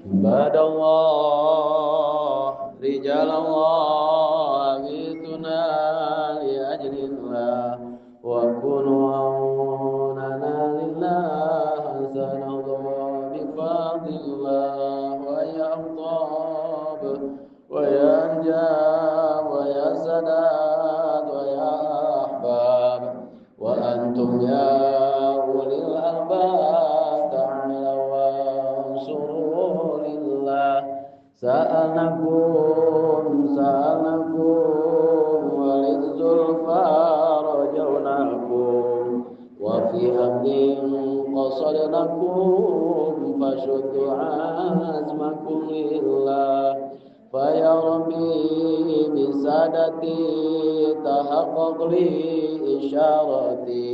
عباد الله رجال الله أغيثنا لأجل الله وكونوا عوننا لله سنرضى بفضل الله ويا أقطاب ويا أنجاب ويا سداد ويا أحباب وأنتم يا أولي الألباب تعالوا وانصروا لله سألناكم سألناكم وللزلفى رجوناكم وفي أمر قصدناكم فشدوا عزمكم لله فيا ربي بسادتي تحقق لي إشارتي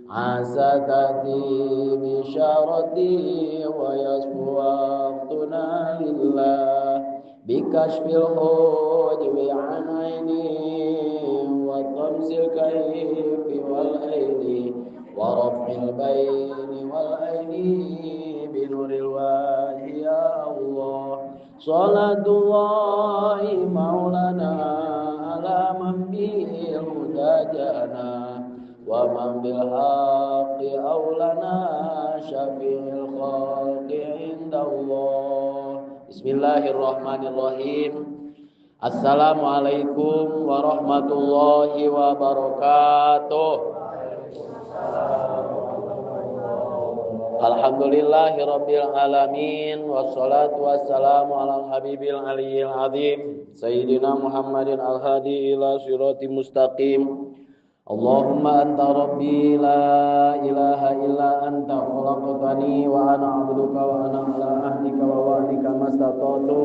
عسى تأتي بشارتي ويصفو وقتنا لله بكشف الحجب عن عيني وطمس الكيف والأيدي ورفع البين والأيدي بنور الوجه يا الله صلاة الله مولانا على من به الهدى جاءنا ومن بالحق أولنا شفيع الخلق عند الله. Bismillahirrahmanirrahim. Assalamualaikum warahmatullahi wabarakatuh. Alhamdulillahirabbil alamin wassalatu wassalamu ala habibil aliyil azim sayyidina Muhammadin al-hadi ila siratim mustaqim. Allahumma anta rabbi la ilaha illa anta khalaqtani wa ana 'abduka wa ana 'ala ahdika wa wa'dika mastata'tu.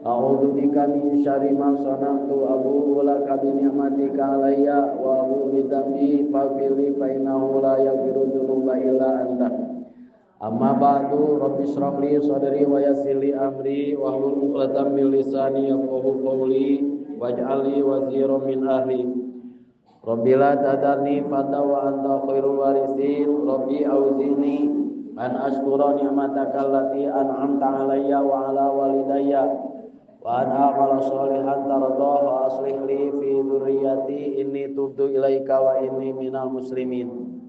A'udzu bika min syarri ma sana'tu abu'u laka bi ni'matika 'alayya wa abu'u bi dzambi faghfirli fa innahu la yaghfiru dzunuba illa anta. Amma ba'du, rabbi shrah li sadri wa yassir li amri wahlul 'uqdatam min lisani yafqahu qawli waj'al li waziran min ahli. Rabbi la tadarni fadda wa anta khairul warisin. Rabbi auzi'ni an ashkura ni'mataka allati an'amta 'alayya wa 'ala walidayya wa an a'mala sholihan tardahu wa aslih li fi dzurriyyati inni tubtu ilaika wa inni minal muslimin.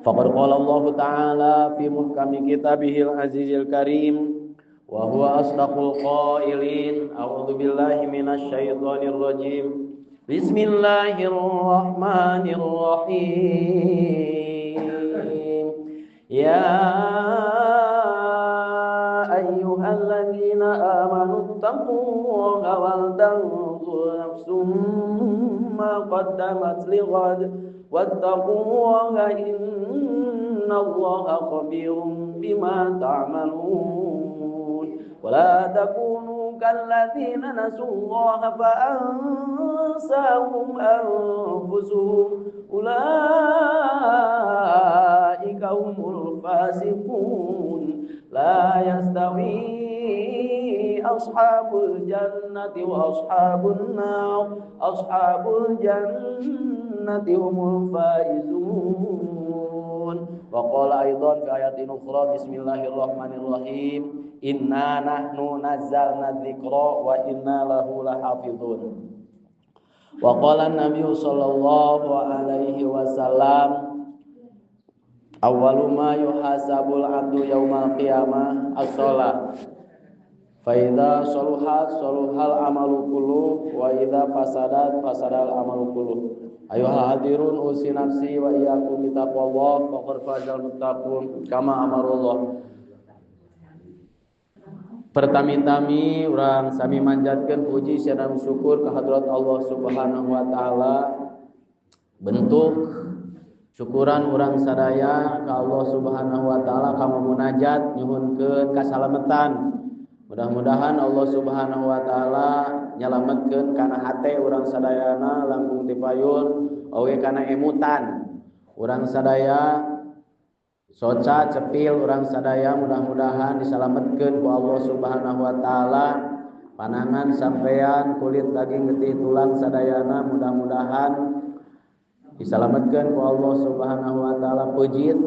Faqad qala Allah ta'ala fi muhkami kitabihil azizil karim wa huwa asdaqul qailin. A'udzu billahi minasy syaithanir rajim. Bismillahirrahmanirrahim. Ya ayyuhalladzina amanu taqullaha wal tanzur nafsum ma qaddamat lighad wattaqullaha innallaha khabirum bima ta'malun. Wala takunu kalladzina nasullaha fa'ansahum anfusuhum ulaika humul fasiqun. La yastawi ashabul jannati wa ashabun nar ashabul jannati humul faizun. Wa qala aidan fi ayatin ukhra bismillahirrahmanirrahim inna nahnu nazzalna dzikra wa inna lahu lahafizun. Wa qala an-nabiy sallallahu alaihi wasallam awwalu ma yuhasabul 'abdu yaumal qiyamah as-shalah fa idza saluhat saluhal amalu kullu wa idza fasadat fasadal amalu kullu. Ayuhal hadirun usi nafsi wa iyyakum bitaqwallah faqad fazal muttaqun kama amarullah. Pertami-tami urang sami manjatkeun puji sareng syukur ka hadrat Allah Subhanahu wa taala. Bentuk syukuran urang sadaya ka Allah Subhanahu wa taala ka munajat nyuhunkeun kasalametan. Mudah-mudahan Allah Subhanahu wa taala nyalametkeun kana hate urang sadayana langkung ti payun oge kana emutan. Urang sadaya soca cepil urang sadaya mudah-mudahan disalametkeun ku Allah Subhanahu wa taala. Panangan sampean kulit daging getih tulang sadayana mudah-mudahan disalametkeun ku Allah Subhanahu wa taala. Pejit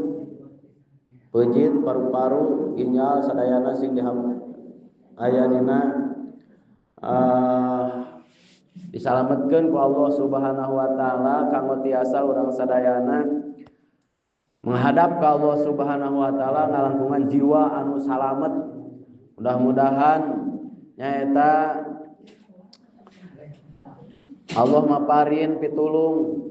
Peujit paru-paru ginjal sadayana sing aya dina disalametkeun ku Allah Subhanahu wa taala kanggo tiasa urang sadayana menghadap ka Allah Subhanahu wa taala ngalangkungan jiwa anu salamet. Mudah-mudahan nyaeta Allah maparin pitulung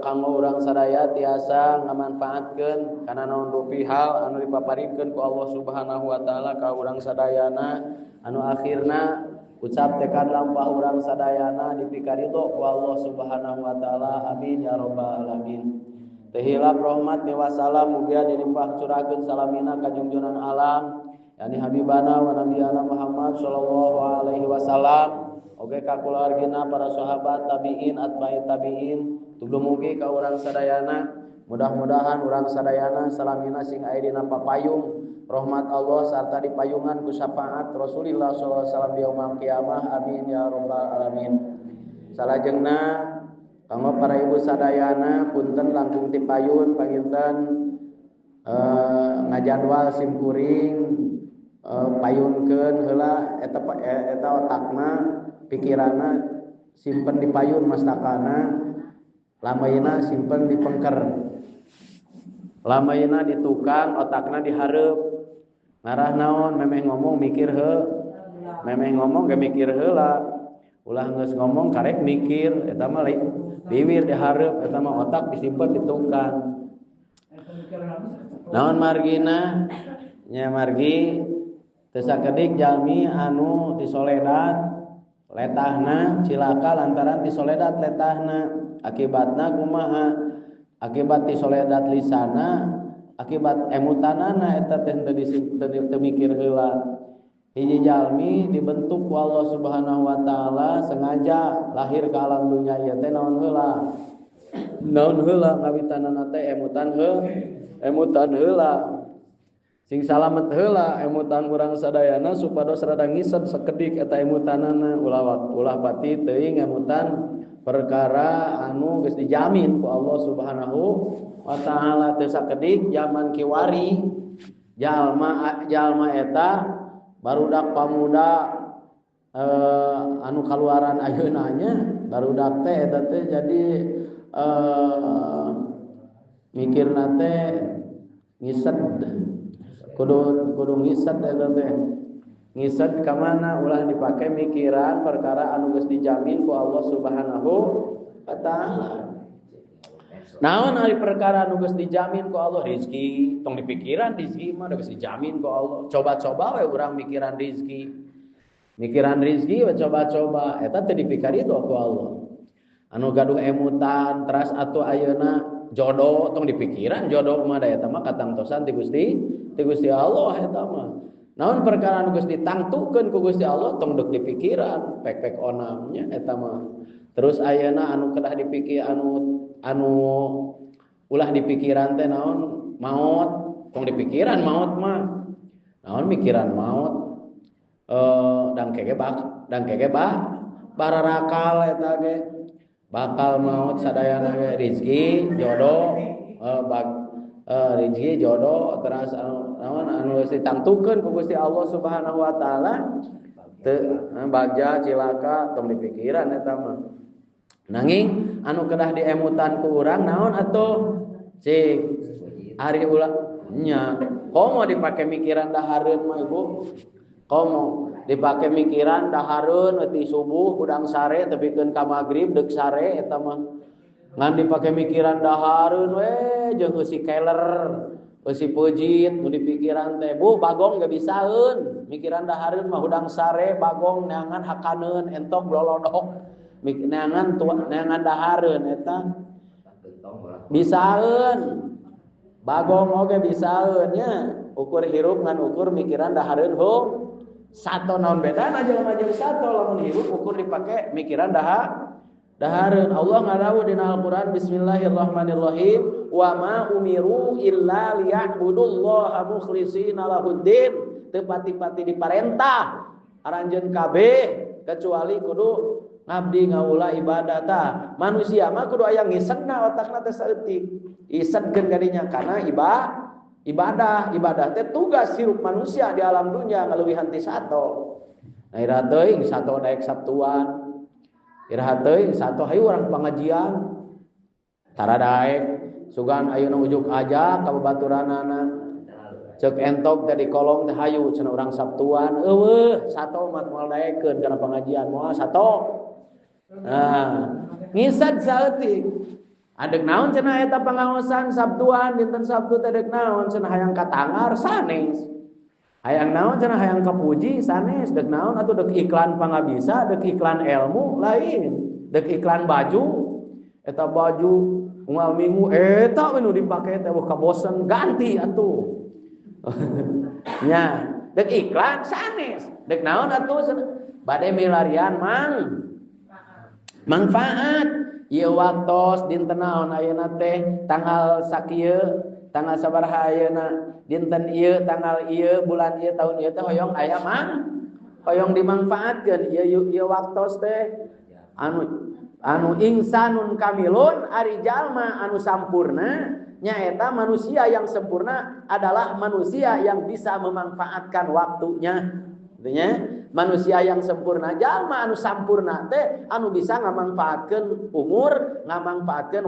kanggo urang sadaya tiasa ngamanfaatkeun kana naon rupi hal anu dipaparikeun ku Allah Subhanahu wa taala ka urang sadayana anu akhirna ucap tekad lampah urang sadayana dipikaridho ku Allah Subhanahu wa taala. Amin ya rabbal alamin. Teu hilap rahmat wa salam mugia dilimpah curahkeun salamina ka junjunan alam yani habibana wa nabiyana Muhammad sallallahu alaihi wasallam. Oge ka kulawargina para sahabat tabiin atbai tabiin tuluh mugi ka urang sadayana. Mudah-mudahan urang sadayana salamina sing aya dina papayung rahmat Allah sarta dipayungan ku syafaat Rasulillah sallallahu alaihi wasallam di yaumil qiyamah. Amin ya rabbal alamin. Salajengna kanggo para ibu sadayana punten langkung ti payun panginten ngajadwal sim kuring payunkeun heula eta eta otakna pikiranna simpen di payun mastakana, lamayna simpen di pengker, lamayna di tukang, otakna di hareup. Ngarah naon memeh ngomong mikir heuh, memeh ngomong ge mikir heula, ulah geus ngomong karek mikir eta mah biwir di hareup, eta mah otak disimpen di tukang. Naon margina nya margi teu sakedik jalmi anu disoledat letahna cilaka lantaran tisoledat letahna. Akibatna kumaha? Akibat tisoledat lisana, akibat emutanana eta teh teu mikir heula. Hiji jalmi dibentuk ku Allah Subhanahu wa taala sengaja lahir ke alam dunya ieu teh naon heula? Naon heula ngawitanana teh emutan heuh, emutan heula. Sing salamet heula emutan urang sadayana supados rada ngisep sakedik eta emutanana, ulah ulah pati teuing emutan perkara anu geus dijamin ku Allah Subhanahu wa taala. Teu sakedik zaman kiwari jalma jalma eta barudak pamuda anu kaluaran ayeuna nya barudak teh eta teh jadi mikirna teh ngiset, kudu kudu ngiset eta teh. Ngiset ka mana ulah dipake mikiran perkara anu geus dijamin ku Allah Subhanahu wa taala. Naon ari perkara anu geus dijamin ku Allah? Rezeki, tong dipikiran rezeki mah geus dijamin ku Allah. Coba-coba we urang mikiran rezeki. Mikiran rezeki we coba-coba eta teh dipikaritu ku Allah. Anu gaduh emutan teras atuh ayeuna jodoh tong dipikiran jodoh mah da eta mah katangtosan ti Gusti Allah eta mah. Naon perkara anu geus ditangtukeun ku Gusti Allah tong deuk dipikiran, pek-pek onamnya eta mah. Terus ayeuna anu kedah dipikir anu anu ulah dipikiran teh naon? Maot, tong dipikiran maot mah. Naon mikiran maot? Dang kege bak, dang kege bah, bararakal eta ge. Bakal maot sadayana ge rezeki, jodoh, rezeki jodoh teras anu naon anu geus ditangtukeun ku Gusti Allah Subhanahu wa taala teu bagja cilaka tong dipikiran eta mah. Nanging anu kedah diemutan ku urang naon atuh cik ari ulah nya komo dipake mikiran dahareun mah ibu, komo dipake mikiran dahareun ti subuh hudang sare tepikeun ka magrib deuk sare eta mah. Ngan dipake mikiran dahareun we jeung eusi keler, eusi peujit nu dipikiran teh. Bu bagong ge bisaeun mikiran dahareun mah hudang sare bagong neangan hakaneun entok lolodok neangan tua neangan dahareun eta bisaeun. Bagong oge bisaeun nya ukur hirup ngan ukur mikiran dahareun hung sato naon bedana jelema jeung sato lamun hirup ukur dipake mikiran dahareun. Allah ngadawuh dina Al-Qur'an bismillahirrahmanirrahim wa ma umiru illa liya'budullaha mukhlishina lahuddin. Teu pati-pati diparentah aranjeun kabeh kecuali kudu ngabdi ngaula ibadah tah. Manusia mah kudu aya ngisetna otakna teh saeutik. Isetkeun kadinya kana Ibadah, ibadah teh tugas hirup manusia di alam dunia ngaleuwihan ti sato. Nah iraha teuing sato daek Sabtuan. Iraha teuing sato hayu urang pengajian. Tara daek sugan ayeuna ujuk aja ka babaturanana. Ceuk entok teh di kolong teh hayu cenah urang Sabtuan. Eueuh sato mah moal daekeun kana pengajian moal sato. Nah, ngisad saeutik. Adek naon cenah eta pangaosan Sabtuan dinten Sabtu teh dek naon cenah hayang katangar sanes. Hayang naon cenah hayang kapuji sanes, dek naon atuh dek iklan pangabisa, dek iklan ilmu lain, dek iklan baju. Eta baju unggal minggu eta we nu dipake teh kabosen ganti atuh. Nya, dek iklan sanes, dek naon atuh cenah bade milarian mang manfaat. Ieu waktos dinten naon ayeuna teh tanggal sakieu tanggal sabaraha ayeuna dinten ieu tanggal ieu bulan ieu tahun ieu teh hoyong aya mang hoyong dimangfaatkeun ieu ieu waktos teh anu insanun kamilun ari jalma anu sampurna nyaeta manusia yang sempurna adalah manusia yang bisa memanfaatkan waktunya. Artinya manusia yang sempurna jalma anu sampurna teh anu bisa ngamangfaatkeun umur, ngamangfaatkeun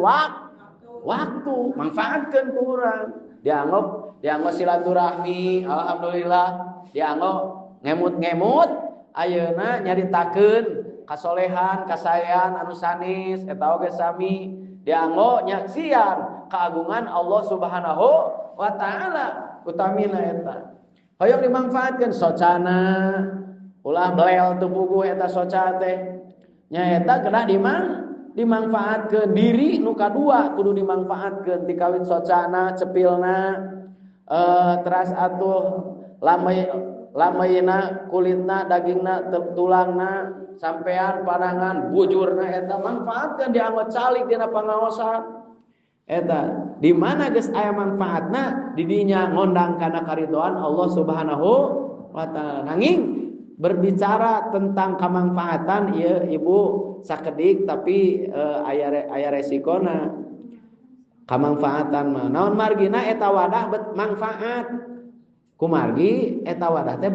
waktu, mangfaatkeun ku urang. Dianggap silaturahmi, alhamdulillah, dianggap ngemut-ngemut ayeuna nyaritakeun kasolehan, kasaean anu sanes eta oge sami dianggo nyaksian keagungan Allah Subhanahu wa taala utamina eta. Hoyong dimangfaatkeun socana ulah belel teu puguh eta soca teh nyaeta kedah dimangfaatkeun diri nu kadua kudu dimangfaatkeun ti kawit socana cepilna teras atuh lameuna kulitna dagingna tulangna sampean panangan bujurna eta mangfaatkeun dianggo calik dina pangaosan eta di mana geus aya manfaatna di dinya ngondang kana karidhoan Allah Subhanahu wa taala. Nanging berbicara tentang kamangfaatan ieu ibu sakedik tapi aya resikona kamangfaatan mah naon margina eta wadah bet mangfaat kumargi eta wadah teh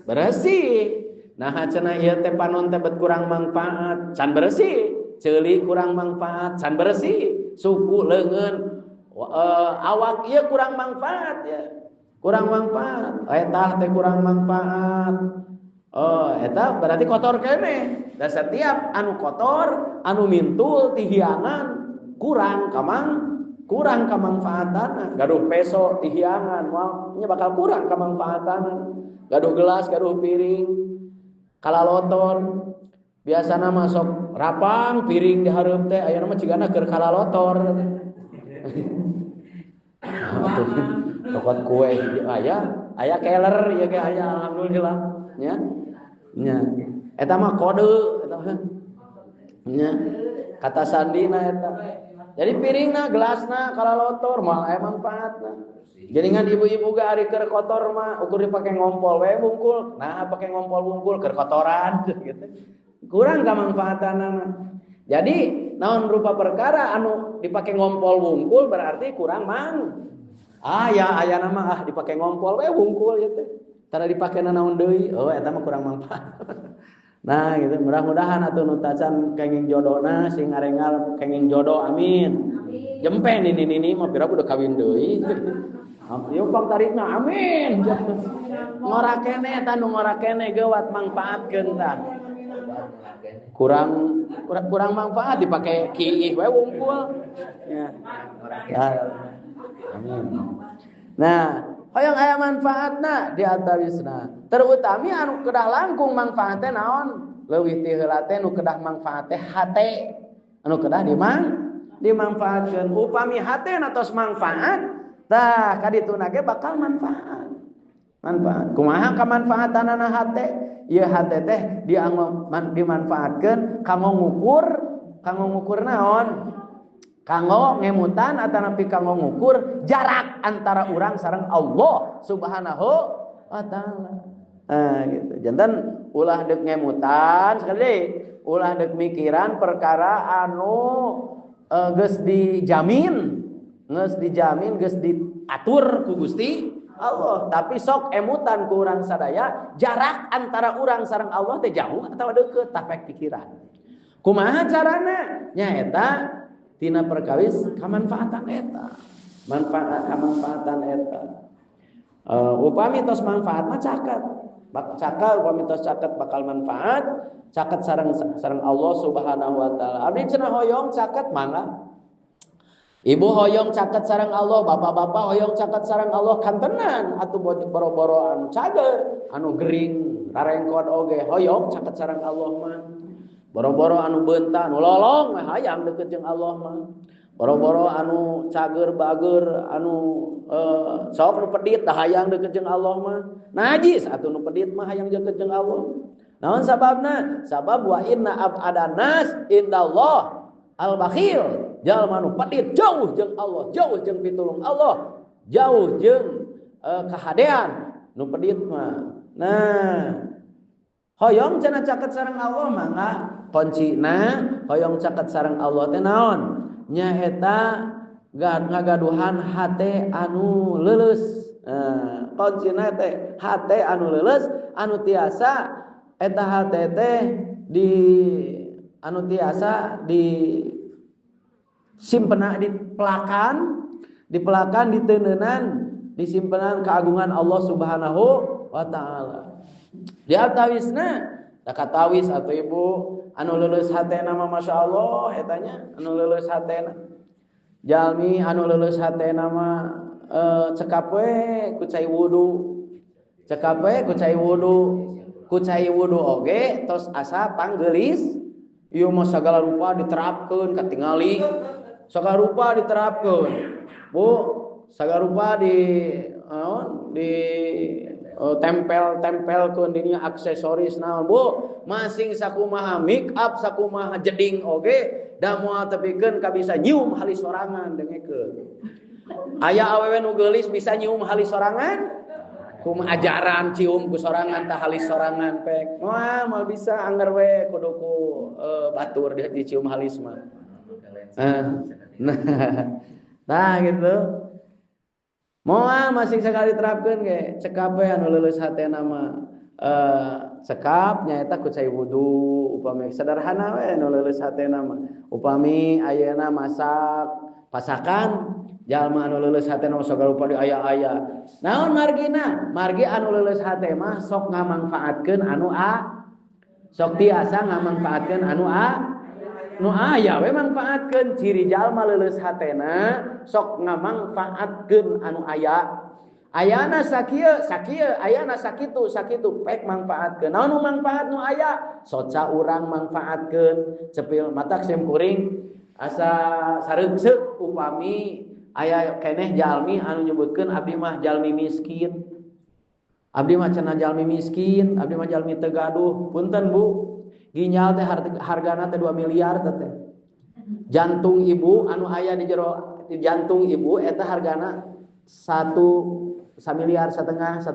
beresih. Nah cenah ieu teh panon teh bet kurang mangfaat can beresih, ceuli kurang mangfaat can beresih, suku leungeun awak ieu kurang mangfaat ya. Kurang manfaat, eta teh kurang manfaat. Oh, eta berarti kotor keneh. Dan setiap anu kotor, anu mintul tihiangan kurang kamangfaatana. Gaduh peso tihiangan, moal nya bakal kurang kamangfaatana. Gaduh gelas, gaduh piring, kalalotor. Biasana mah sok rapang piring di hareup teh, ayeuna mah cigana keur kalalotor. Tokot kue aya keler ya ge aya alhamdulillah nya. Nya. Eta mah kode eta mah. Nya. Kata sandina eta. Jadi piringna, gelasna kalalotor moal aya manfaatna. Geningan ibu-ibu ge ari keur kotor mah ukur dipake ngompol we bungkul. Nah, pake ngompol bungkul keur kotoran gitu. Kurang kamangfaatanana. Jadi naon rupa perkara anu dipake ngompol wungkul berarti kurang mang. Ah ya aya nama ah dipake ngompol we wungkul gitu. Tara dipake nanaon deui, oh eta mah kurang manfaat. Nah gitu, mudah-mudahan atuh nu tacan kenging jodona sing ngarengal kenging jodoh amin. Amin. Jempe nini-nini mah pira udah kawin deui. Yuk pang tarikna amin. Ngora keneh eta nu ngora keneh geuwat mangfaatkeun tah. Kurang manfaat dipake kiih we wungkul. Ya. Ya. Amin. Nah, hoyong aya manfaatna di antawisna. Terutami anu kedah langkung manfaatna naon? Leuwih ti heula teh nu kedah manfaat teh hate. Anu kedah dimangfaatkeun. Upami hate na tos manfaat, tah kadituna ge bakal manfaat. Manfaat. Kumaha kamanfaatanana hate? Ieu hate teh dimanfaatkeun kanggo ngukur naon? Kanggo ngemutan atanapi kanggo ngukur jarak antara urang sareng Allah Subhanahu wa taala. Nah, gitu. Janten ulah deuk ngemutan sekali, ulah deuk mikiran perkara anu geus dijamin, geus diatur ku Gusti Allah. Tapi sok emutan ku urang sadaya, jarak antara urang sareng Allah teh jauh atawa deukeut, tapek pikiran. Kumaha carana? Nyaeta tina perkawis kamanfaatan eta. Manfaat kamanfaatan eta. Upami tos manfaat mah caket. Caket upami tos caket bakal manfaat, caket sareng sareng Allah Subhanahu wa taala. Abdi cenah hoyong caket mangga. Ibu hoyong caket sareng Allah, bapak-bapak hoyong caket sareng Allah kantenan atuh boro-boro anu cager, anu gering, rarengkot oge hoyong caket sareng Allah mah. Boro-boro anu beunta, anu lolong mah hayang deukeut jeung Allah mah. Boro-boro anu cager bager, anu sok nu pedit dah hayang deukeut jeung Allah mah. Najis atuh nu pedit mah hayang deukeut jeung Allah. Naon sababna? Sabab wa inna ab'adan nas indallah al-bakhil. Jalma nu pedit jauh jeung Allah, jauh jeung pitulung Allah, jauh jeung kahadean nu pedit mah. Nah, hoyong cenah caket sareng Allah mangga kuncina hoyong caket sareng Allah teh naon? Nyaeta ngagaduhan hate anu leuleus. Nah, kuncina teh hate anu leuleus anu tiasa eta hate teh di anu tiasa di simpena dipelakan diteneunan disimpenan keagungan Allah Subhanahu wa taala. Di atawisna da katawis atuh ibu anu leuleus hatena mah masyaallah etanya anu leuleus hatena. Jalmi anu leuleus hatena mah cekap we ku cai wudu. Cekap we ku cai wudu. Ku cai wudu oge tos asa panggeulis. Ieu mah sagala rupa diterapkeun katingali. Sagala rupa diterapkeun. Bu, sagala rupa di naon di tempel-tempelkeun dinya aksesoris naon Bu, masing sakumaha make up sakumaha jeding oge da moal tepikeun ka bisa nyium halis sorangan dengekeun. Aya awewe nu geulis bisa nyium halis sorangan? Kumaha ajaran cium ku sorangan tah halis sorangan pek. Moal moal bisa angger we kudu ku batur dicium halis mah. Nah gitu. Moal masing sekali terapkeun ge cekap we anu leuleus hatena mah. Cekap nyaeta ku cai wudu upami sederhana we anu leuleus hatena mah. Upami ayeuna masak pasakan jalma anu leuleus hatena mah sagala rupa di aya-aya. Naon margina? Margi anu leuleus hate mah sok ngamangfaatkeun anu a sok tiasa ngamangfaatkeun anu a nu aya we mangfaatkeun. Ciri jalma leuleus hatena sok ngamangfaatkeun anu aya. Ayana sakieu sakieu, ayana sakitu sakitu pek mangfaatkeun. Naon nu mangfaat nu aya? Soca urang mangfaatkeun. Cepil matak sim kuring asa sareungseuk upami aya keneh jalmi anu nyebutkeun abdi mah jalmi miskin. Abdi mah cenah jalmi miskin, abdi mah jalmi teu gaduh. Punten Bu, ginjal teh hargana teh 2 miliar teh. Jantung ibu anu aya di jero di jantung ibu eta hargana 1,5 miliar, 1,5.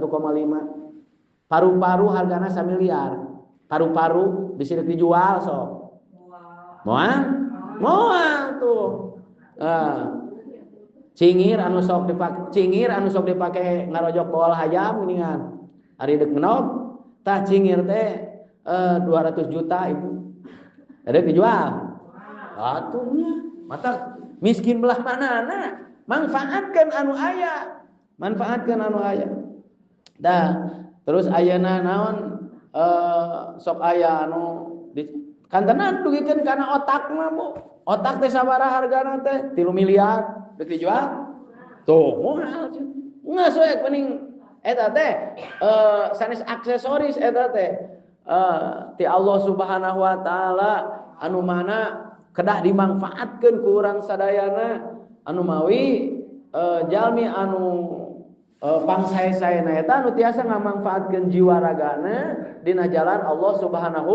Paru-paru hargana 1 miliar. Paru-paru bisa dijual sok. Moal? Moal tuh. Cingir anu sok dipake, cingir anu sok dipake ngarojok bool hayam geuningan. Ari deuk menog tah cingir teh 200 juta ibu. Ada dijual. Atuhnya mata miskin belah manana, manfaatkan anu aya. Manfaatkan anu aya. Dah, terus ayeuna naon sok aya anu di, kantenan dugikeun kana otak mah Bu. Otak teh sabaraha hargana teh? 3 miliar. Dek dijual? Tuh, moal. Geus we kuning eta teh sanes aksesoris eta teh. Ti Allah Subhanahu wa taala anu mana kedah dimangfaatkeun ku urang sadayana anu mawi jalmi anu pangsae-saena eta anu tiasa ngamangfaatkeun jiwa ragana dina jalan Allah Subhanahu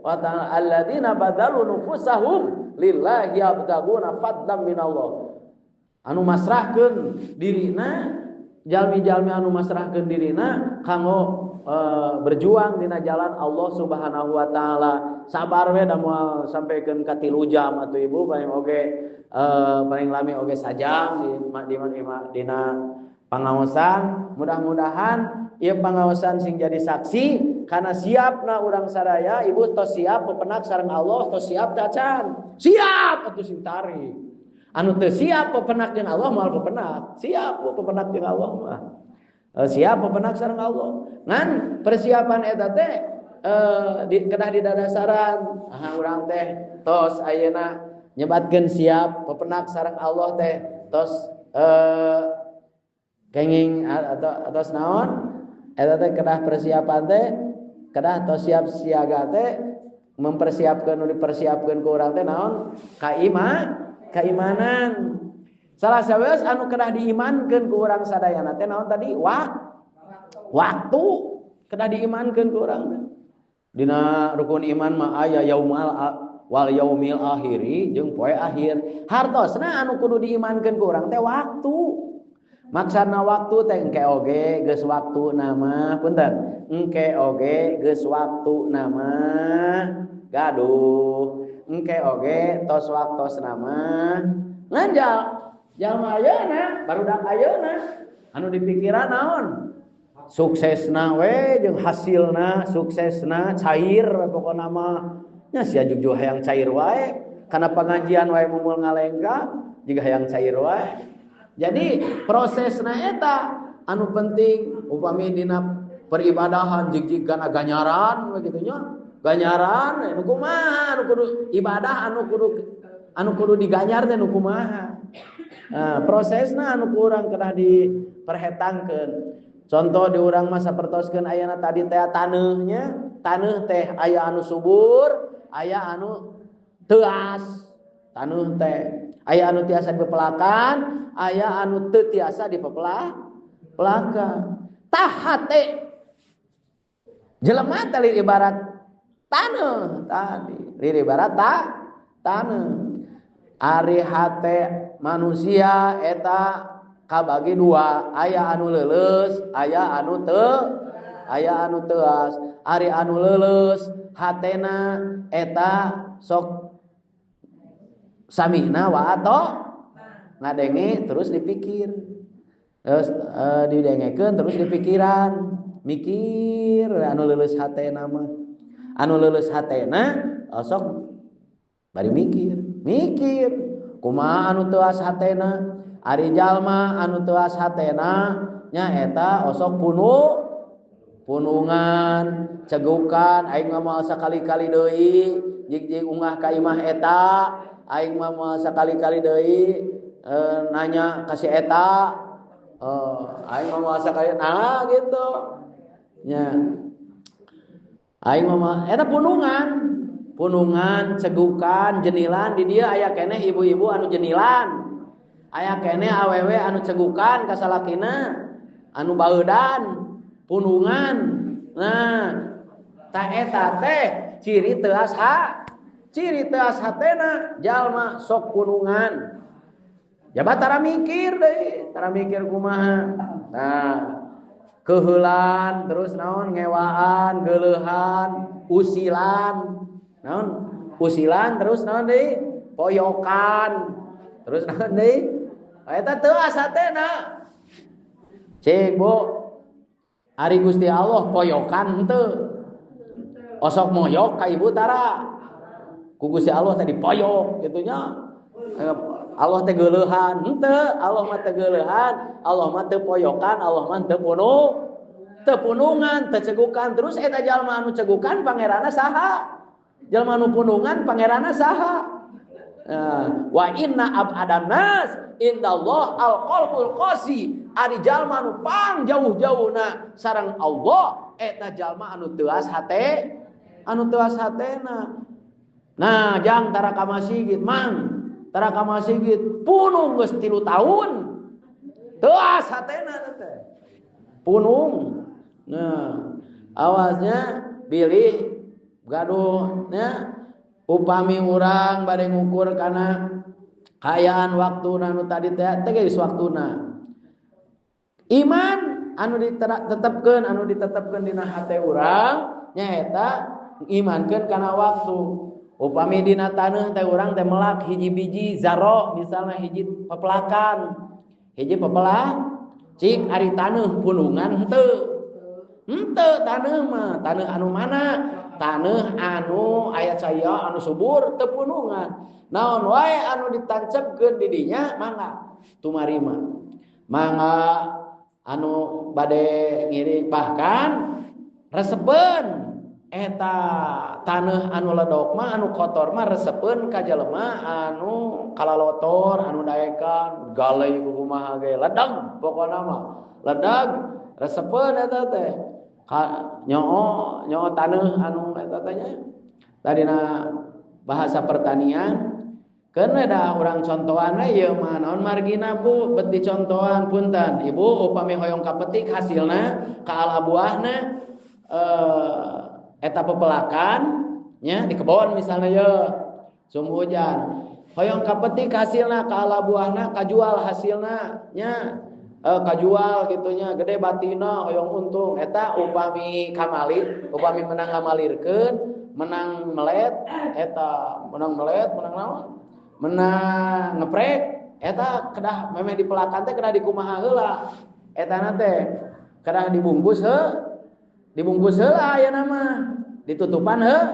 wa taala. Alladzina badalu nufusahum lillahi yabtaguna fadlan minallah. Anu masrahkeun dirina Jalmi-jalmi anu masrahkeun dirina kanggo berjuang dina jalan Allah Subhanahu wa taala. Sabar we da moal sampaikeun ka 3 jam atuh ibu paling oge paling lami oge sajam di dina pangaosan. Mudah-mudahan ieu pangaosan sing jadi saksi karena siapna urang sadaya ibu tos siap pepenak sareng Allah tos siap tacan. Siap atuh sing tarik. Anu teu siap pepenak jeung Allah moal pepenak. Siap pepenak jeung Allah mah. Siap pepenak sareng Allah. Ngan persiapan eta teh kedah didadasaran. Ah urang teh tos ayeuna nyebatkeun siap pepenak sareng Allah teh tos kenging atau tos naon? Eta teh kedah persiapan teh kedah tos siap siaga teh mempersiapkeun nu dipersiapkeun ku urang teh naon? Keimanan. Salah sawios anu kedah diimankeun ku urang sadayana teh naon tadi? Waktu kedah diimankeun ku urang teh. Dina rukun iman mah aya yaumal wal yaumil akhiri jeung poe akhir. Hartosna anu kudu diimankeun ku urang teh waktu. Maksana waktu teh engke oge geus waktuna mah punten. Engke oge geus waktuna mah gaduh. Engke oge tos waktosna mah nganjal jalma ayeuna barudak ayeuna anu dipikiran naon suksesna we jeung hasilna suksesna cair pokona mah nya sia jugju hayang cair wae kana pangajian wae mumul ngalengka jiga hayang cair wae. Jadi prosesna eta anu penting upami dina peribadahan jig-jig kana ganyaran we kitu nya. Ganyaran nu kumaha anu kudu ibadah anu kudu diganyar teh nu kumaha. Nah, prosesna anu kurang kedah diperhetangkeun. Contoh di urang mah sapertoskeun ayana tadi teh taneuhnya, taneuh teh aya anu subur, aya anu teuas. Taneuh teh aya anu tiasa dipepelakan, aya anu teu tiasa dipepelakan. Tah hate jelema teh ibarat taneuh tadi, riri barat taneuh. Ari hate manusia eta kabagi dua, aya anu leuleus, aya anu teu, aya anu teuas. Ari anu leuleus hatena eta sok samina wa ato ngadenge terus dipikir. Terus didengekeun terus dipikiran, mikir anu leuleus hatena mah. Anu leuleus hatena osok bari mikir, mikir kumaha anu teuas hatena, ari jalma anu teuas hatena nya eta osok punungan, cegukan aing mah moal sakali-kali deui jig-jig ungah ka imah eta, aing mah moal sakali-kali deui nanya ka si eta, aing mah moal sakali nah gitu nya. Aing mah eta punungan, punungan, cegukan, jenilan di dia aya keneh ibu-ibu anu jenilan. Aya keneh awewe anu cegukan ka salakina, anu baeudan, punungan. Nah, ta eta teh ciri teuas ha, ciri teuas hatena jalma sok punungan. Jabat tara mikir deui, tara mikir kumaha. Nah, keheulan terus naon ngewaan, geuleuhan, usilan. Naon? Usilan terus naon deui? Poyokan. Terus naon deui? Eta teuas hatena. Cik Bu, ari Gusti Allah poyokan henteu. Osok moyok ka ibu tara. Ku Gusti Allah teh dipoyok kitu nya. Allah teh geuleuhan henteu, Allah mah teu geuleuhan, Allah mah teu poyokan, Allah mah teu teu punungan, teu cegukan. Terus eta jalma anu cegukan pangeranna saha? Jalma anu punungan pangeranna saha? Nah, wa inna abadan nas indallah alqalbul qasi. Ari jalma anu pang jauh-jauhna sareng Allah eta jalma anu teuas hate, anu teuas hatena. Nah, jang tara ka masigit mang, tara ka masigit punung geus 3 tahun. Teuas hatena teh. Punung. Nah, awasnya bilih gaduh nya upami urang bade ngukur kana kaayaan waktuna nu tadi teh teh geus waktuna. Iman anu ditetepkeun anu ditetepkeun dina hate urang nyaeta imankeun kana waktu. Upami dina taneuh teh urang teh melak hiji biji zaro misalna hiji pepelakan. Hiji pepelak cik ari taneuh pulungan henteu. Henteu taneuh mah, taneuh anu mana? Taneuh anu aya caya anu subur teu punungan. Naon wae anu ditancepkeun di dinya mangga tumarima. Mangga anu bade ngiring bahkan resepeun eta taneuh anu ledok mah anu kotor mah resepeun ka jelema anu kalalotor anu daekan galai kumaha ge ledeg pokona mah ledeg resepeun eta teh nyoo nyoo taneuh anu eta teh nya tadina bahasa pertanian keun we da urang contohan we ieu mah naon margina Bu bet dicontohan punten Ibu upami hoyong kapetik hasilna ka ala buahna eta pepelakan nya di kebon misalnya ye sum hujan hoyong kapetik hasilna ka ala buahna kajual hasilna nya kajual gitunya gede batina hoyong untung eta upami kamalir upami menang ngamalirkeun menang melet eta menang melet menang naon menang ngeprek eta kedah memeh dipelakan teh kedah dikumaha heula etana teh kedah dibungkus heuh dibungkus heula aya nama ditutupan heuh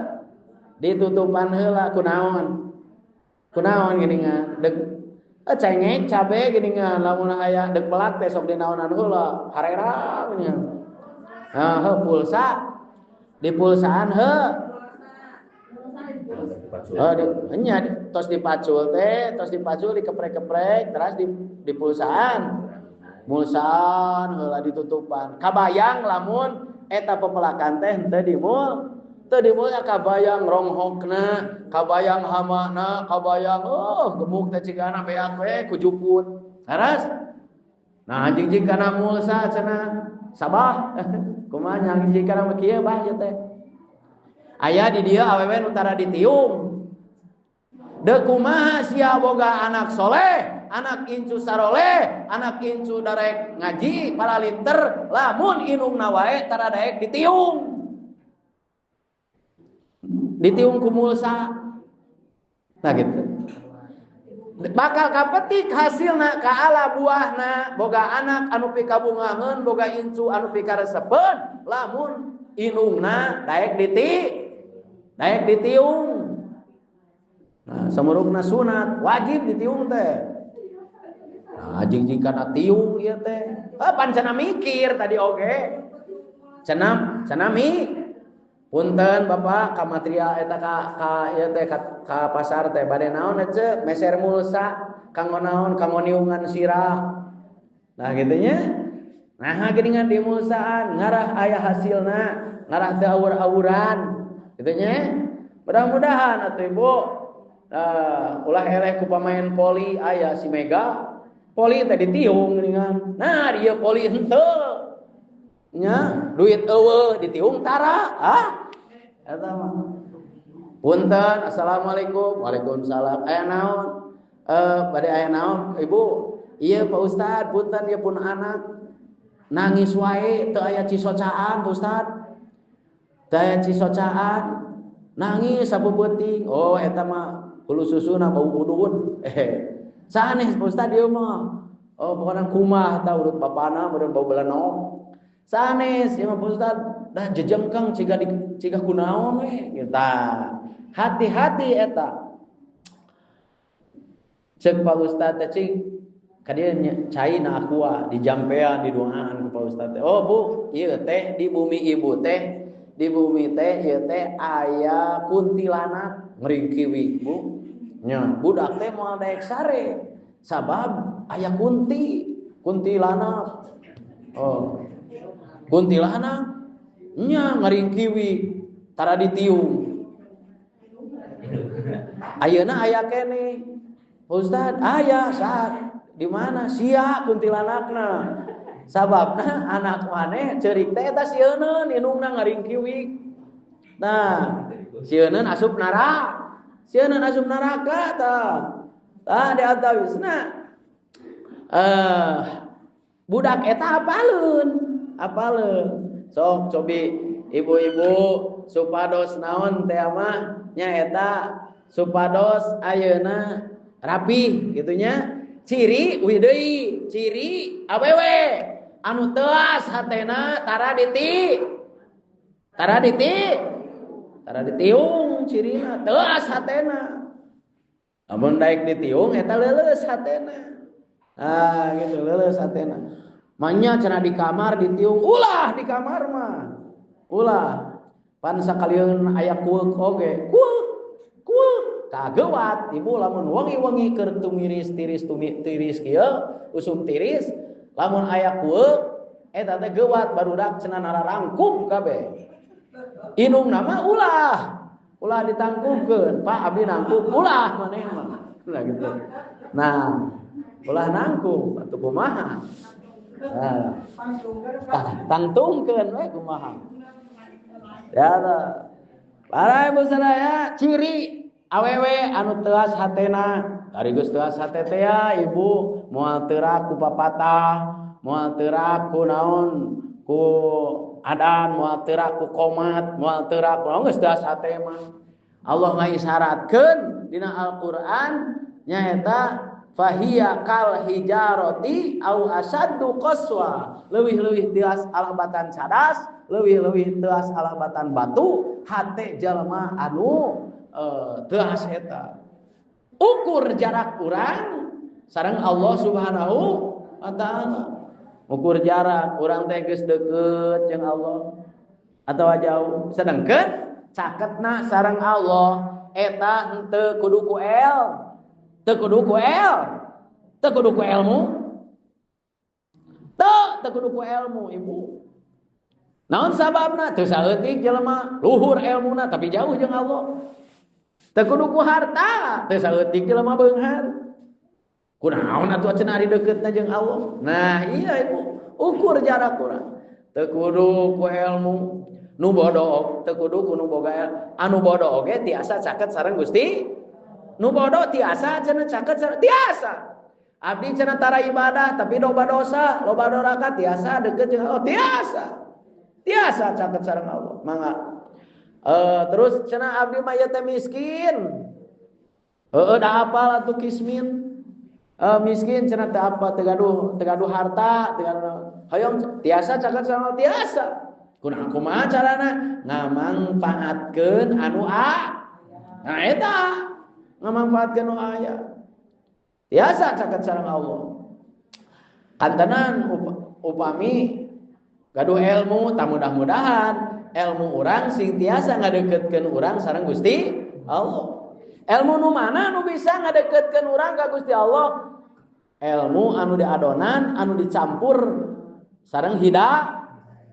ditutupan heula kunaon kunaon geuningan deuk cengek cabe geuningan lamun aya deuk melak teh sok dinaonan heula harerang geuningan heuh pulsa di pulsaan heuh oh di nya tos dipacul teh tos dipacul dikeprek-keprek teras di pulsaan mulsaan heula ditutupan kabayang lamun eta pepelakan teh henteu dimul teu dimulnya kabayang ronghokna kabayang hamana kabayang oh gemuk teh cigana beak we ku juput laras nah anjing-jing kana mulsa cenah sabah kumaha anjing kana kieu bah ieu teh aya di dieu awewe nu tara ditiung deuk kumaha sia boga anak soleh anak incu saroleh anak incu darek ngaji paralinter lamun indungna wae tara daek ditiung ditiung ku mulsa nah gitu bakal kapetik hasilna ka ala buahna boga anak anu pikabungaheun boga incu anu pikaresepeun lamun indungna daek daek ditiung. Nah, samurukna sunat wajib ditiung teh. Nah, jing-jing kana tiung ieu teh. Ah pan cenah mikir tadi oge. Cenah cenah mi. Punten Bapak ka material eta ka ieu teh ka pasar teh bade naon ece meser mulsa kanggo naon kanggo niungan sirah. Nah kitu nya. Nah geuningan di mulsaan ngarah aya hasilna, ngarah teu awur-awuran. Kitu nya. Mudah-mudahan atuh Ibu ulah eleh ku pamain poli aya si Mega poli teh ditiung geuningan. Nah dieu poli henteu nya duit eueuh ditiung tara ah eta mah punten assalamualaikum waalaikumsalam aya naon bade aya naon Ibu ieu Pak Ustad punten ieu pun anak nangis wae teu aya cisocaan Pak Ustad teu aya cisocaan nangis sapeupeting oh eta mah hulu susuna bau udun sanes Pak Ustad ieu mah oh pokona kumaha tah urut bapana meureun bau belenok sanes ieu mah Pak Ustad dah jejengkeng ciga di ciga kunaon we gitu. Hati-hati eta cek Pak Ustad teh cik ka dieu cai na aqua dijampean didoaan ku Pak Ustad teh oh Bu ieu teh di bumi ibu teh di bumi teh ieu teh aya kuntilanak ngringkiwi Bu nya budak teh moal daek sare sabab aya kuntilanak oh kuntilanak nya ngaringkiwi tara ditiung ayeuna aya keneh Ustad aya saat di mana sia kuntilanakna sababna anak maneh ceurik teh eta sieuneun indungna ngaringkiwi nah sieuneun asup neraka sieuneun asup neraka tah tah di antawisna Budak eta apaleun, apaleun. Sok cobi ibu-ibu supados naon teh mah nya eta supados ayeuna rapih gitu nya. Ciri uih deui, ciri awewe anu teuas hatena tara diti. Tara diti. Tara ditiung cirina teuas hatena. Lamun daek ditiung eta leuleus hatena. Ah gitu leuleus hatena. Manya cenah di kamar ditiung, ulah di kamar mah. Ulah. Pan sakalieun aya kueuk oge. Kueuk. Kueuk. Kagewat ibu lamun wengi-wengi keur tumiris tiris tiris kieu, usum tiris, lamun aya kueuk eta teh gewat barudak cenah nararangkub kabeh. Inung nama ulah. Ulah ditangkupkeun, Pak abdi nangkup ulah maneh mah. Nah gitu. Nah, ulah nangkup atuh kumaha? Nah, tangtungkeun we kumaha. Ya para ibu sadaya ciri awewe anu teuas hatena, ari geus teuas hate teh ya ibu moal teurak ku papatah, moal teurak ku naon, ku adan, moal teurak ku komat, moal teurak ku geus teuas hate mah. Allah ngaisyaratkeun dina Al-Qur'an nyaeta fahiya kal hijarati au asaddu qaswa, leuwih-leuwih teuas alabatan cadas, leuwih-leuwih teuas alabatan batu hate jalma anu teuas eta. Ukur jarak urang sareng Allah Subhanahu wa taala. Ukur jarak urang teh geus deukeut jeung Allah atawa jauh. Sedengkeun caketna sareng Allah eta henteu kudu ku el, teu kudu ku el, teu kudu ku ilmu. Teu kudu ku ilmu ibu. Naon sababna? Teu saeutik jelema luhur ilmuna tapi jauh jeung Allah. Teu kudu ku harta, teu saeutik jelema beunghar. Kunaon atuh cenah ari deukeutna jeung Allah? Nah, iya ibu, ukur jarak urang. Teu kudu ku ilmu nu bodoh, teu kudu ku nu boga anu bodoh oge tiasa caket sareng Gusti. Nu bodoh tiasa cenah caket sareng tiasa. Abdi cenah tara ibadah tapi loba dosa, loba doraka tiasa deukeut jeung Allah, tiasa. Tiasa caket sareng Allah. Mangga. Terus cenah abdi mah ieu teh miskin. Heueuh da apal atuh kismin. Miskin cenah teu apa teu gaduh harta, teu gaduh hoyong tiasa caket sareng Allah tiasa. Kunaon kumaha carana ngamangfaatkeun anu a. Nah eta ngamangfaatkeun nu aya. Tiasa caket sareng Allah. Kantenan upami gaduh ilmu tah mudah-mudahan ilmu urang sing tiasa ngadeukeutkeun urang sareng Gusti Allah. Ilmu nu mana nu bisa ngadeukeutkeun urang ka Gusti Allah? Ilmu anu diadonan, anu dicampur sareng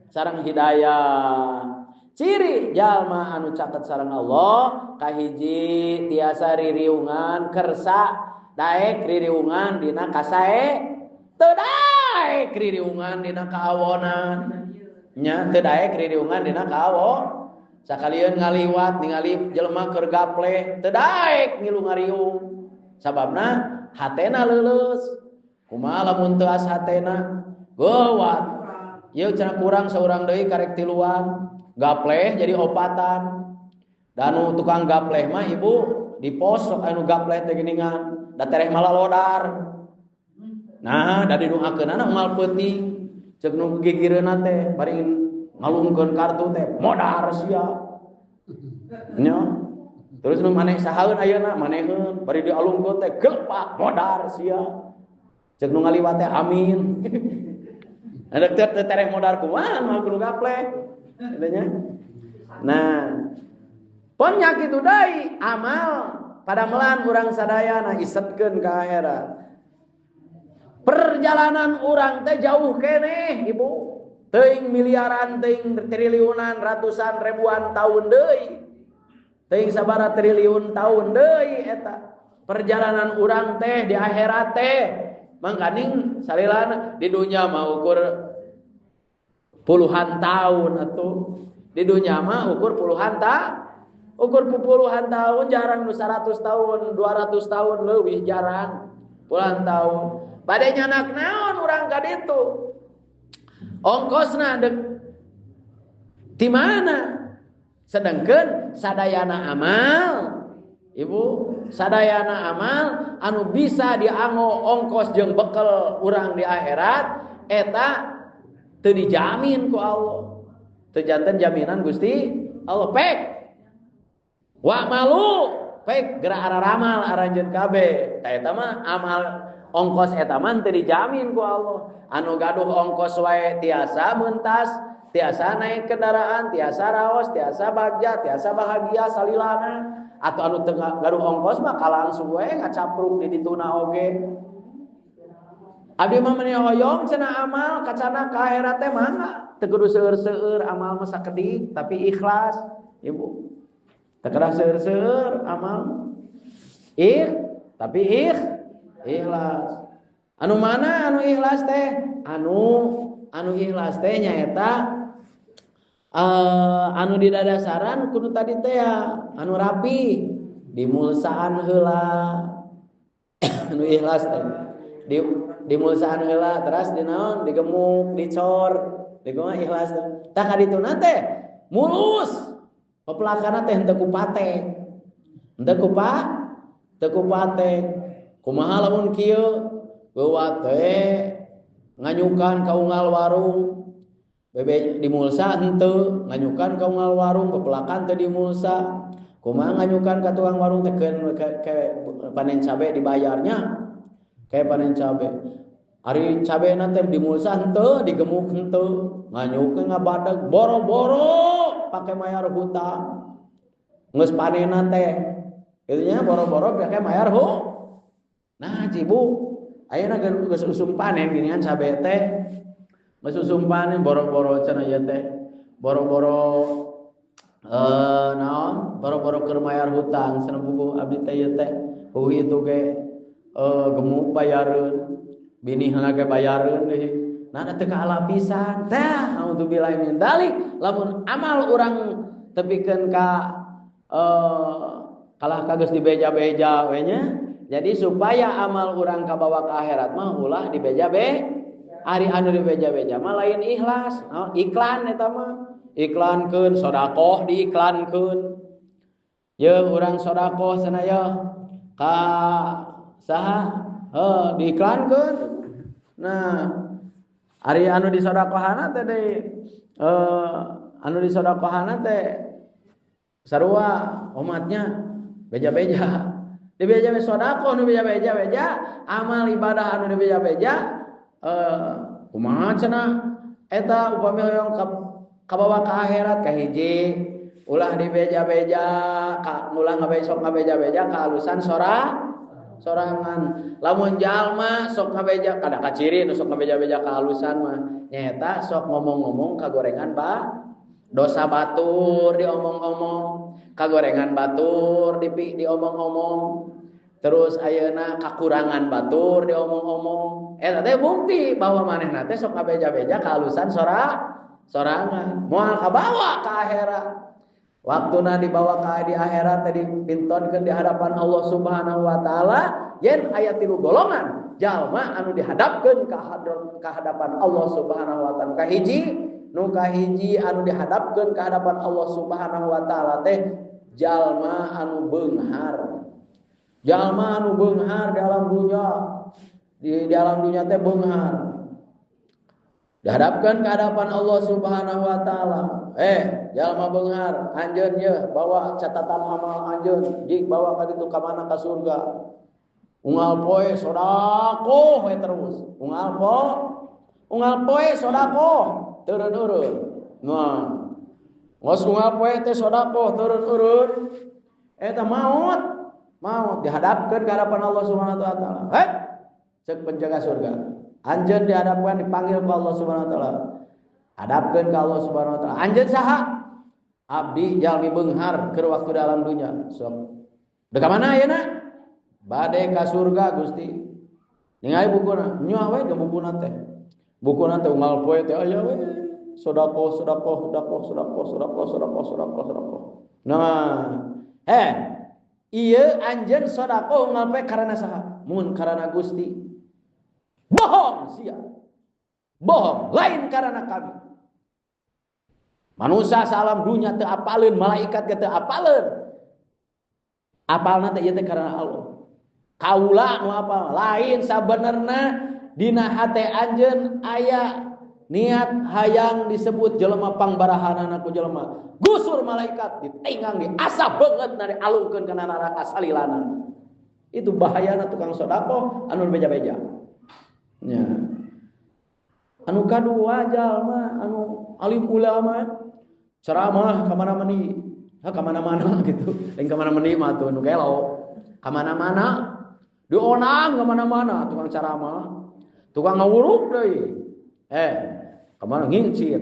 sareng hidayah. Ciri jalma anu caket sareng Allah kahiji tiasa ririungan kersa daek ririungan dina kasae, teu daek ririungan dina kaawonan. Nya teu daek ririungan dina kaawo. Sakalieun ngaliwat ningali jelema keur gaple teu daek ngilu ngariung. Sababna hatena leuleus. Kumaha lamun teu as hatena? Geuwat. Ieu cenah kurang saurang deui karek tiluan. Gapleh jadi opatan. Dan nu tukang gapleh mah ibu di pos sok anu gapleh teh geuningan, da tereh malalodar. Nah, da didoakeunana unggal peuting. Ceuk nu gigireunna teh bari ngalungkeun kartu teh modar sia. Nya. Terus nu maneh sahaeun ayeuna maneheun bari dialungkeun teh gelepak modar sia. Ceuk nu ngaliwat teh amin. Ada teh tereh modar kumaha mah kudu gapleh. Gitu nya. Nah, pon nya kitu deui amal pada melan urang sadayana isetkeun ka akhirat. Perjalanan urang teh jauh keneh ibu. Teuing miliaran, teuing triliunan, ratusan ribuan tahun deui. Teuing sabaraha triliun tahun deui eta. Perjalanan urang teh di akhirat teh mangkaning salilana di dunya mah ukur puluhan tahun atuh. Di dunya mah ukur puluhan ukur puluhan tahun jarang nu 100 tahun, 200 tahun leuwih jarang puluhan tahun. Bade nyanak naon urang ka ditu? Ongkosna dek di mana? Sedangkan sadayana amal, ibu, sadayana amal anu bisa dianggo ongkos jeung bekel urang di akhirat eta teu dijamin ku Allah. Teu janten jaminan Gusti Allah pek. Wa malu pek gerak araramal aranjeun kabeh. Ta eta mah amal ongkos eta mah teu dijamin ku Allah. Anu gaduh ongkos wae tiasa mentas, tiasa naik kendaraan, tiasa raos, tiasa bagja, tiasa bahagia salilana. Atau anu teu gaduh ongkos mah kalangsung we ngacapruk di dituna oge. Abdi mah meuni hoyong cenah amal kacana ka akhirat teh mangga. Teu kudu seueur-seueur amal mah sakedik tapi ikhlas, ibu. Teu kedah seueur-seueur amal. Tapi ikhlas. Anu mana anu ikhlas teh? Anu ikhlas teh nyaeta anu didadasaran kudu tadi teh anu rapi dimulsaan heula. Anu ikhlas teh dimulsaan heula teras dinaon digemuk dicor digemuk ikhlas teh. Tah kadituna teh mulus pepelakana teh henteu kupate. Henteu kupate. Kumaha lamun kieu beuwat teh nganyukan ka unggal warung bebe dimulsa henteu nganyukan ka unggal warung pepelakan teh dimulsa. Kumaha nganyukan ka tukang warung teh ke panen cabe dibayarnya kayak panen cabe. Ari cabena teh dimulsa henteu digemuk henteu nganyukeun ngabadag boro-boro pake mayar hutang. Geus panenna teh kitu nya boro-boro pake mayar hutang. Nah cibu ayeuna geus usum panen ginian cabe teh geus usum panen boro-boro cenah ieu teh boro-boro naon boro-boro keur mayar hutang cenah buku abdi teh ieu teh heuh itu ge gemuk bayareun binihna ge bayareun deui nah teu kaala pisan tah naudzubillahi min dzalik. Lamun amal urang tepikeun ka kalah ka geus dibeja-beja we nya. Jadi supaya amal urang kabawa ke akhirat mah ulah dibeja-be. Ari anu dibeja-beja mah lain ikhlas, oh, iklan eta mah. Iklankeun sedekah diiklankeun. Ye urang sedekah cenah ye ka saha? Heuh diiklankeun. Nah, ari anu disodakohana teh deui anu disodakohana teh sarua umatnya beja-beja. Dibeja-beja sodakoh nu beja-beja amal ibadah anu dibeja-beja kumaha cenah eta upami hoyong kabawa ka akhirat kahiji ulah dibeja-beja ka ulah ngabesok ngabeja-beja kaalusan sorangan. Lamun jalma sok ngabeja kada kaciri nu sok ngabeja-beja kaalusan mah nyaeta sok ngomong-ngomong kagorengan ba dosa batur diomong-omong, kagorengan batur diomong-omong, terus ayeuna kakurangan batur diomong-omong. Eta teh bukti bahwa manehna teh sok ngabeja-beja kaalusan sorangan. Moal kabawa ka akhirat. Waktuna dibawa ka di akhirat teh dipintonkeun di hadapan Allah Subhanahu wa taala, yen aya tilu golongan jalma anu dihadapkeun ka hadapan Allah Subhanahu wa taala. Kahiji nu kahiji anu dihadapkeun ka hadapan Allah Subhanahu wa taala teh jalma anu beunghar. Jalma anu beunghar di alam dunya. Di alam dunya teh beunghar. Dihadapkeun ka hadapan Allah Subhanahu wa taala. Jalma beunghar, anjeun ye bawa catatan amal anjeun, jig bawa ka ditu ka mana ka surga. Unggal poe sedekah we terus. Unggal poe sedekah turun-urun. Nah, ngos unggal poe teh sedekah turun-urun. Eta maut dihadapkeun ka hadapan Allah Subhanahu wa taala. Hei, cek penjaga surga. Anjeun dihadapkan dipanggil ku Allah Subhanahu wa taala. Hadapkeun ka Allah Subhanahu wa taala. Anjeun saha? Abdi jalmi beunghar keur waktu dalam dunya. Sok. Dek ka mana ayeuna? Bade ka surga Gusti. Ningali bukuna, nya we bukuna teh. Bukuna teh unggal poe teh aya we. Sedekah, sedekah, sedekah, sedekah, sedekah, sedekah, sedekah, sedekah. Nah, ieu anjeun sedekah unggal poe karena saha? Mun karena Gusti. Bohong sia. Bohong, lain karena kami. Manusia salam dunia teu apaleun, malaikat ge teu apaleun. Apalna teh ieu teh karena Allah. Kaula nu apal, lain sabenerna dina hate anjeun aya niat hayang disebut jelema pangbarahanana ku jelema. Gusur malaikat ditinggang diasah beungeutna dialungkeun kana neraka salilana. Itu bahayana tukang sedekah anu beja-beja. Nya. Anu kadua jalma anu alim ulama ceramah ka mana-mana, ha ka mana-mana gitu. Lain ka mana-mana mah tuh nu gelo. Ka mana-mana dionang ka mana-mana tukang ceramah, tukang ngawuruk deui. Ka mana ngincir,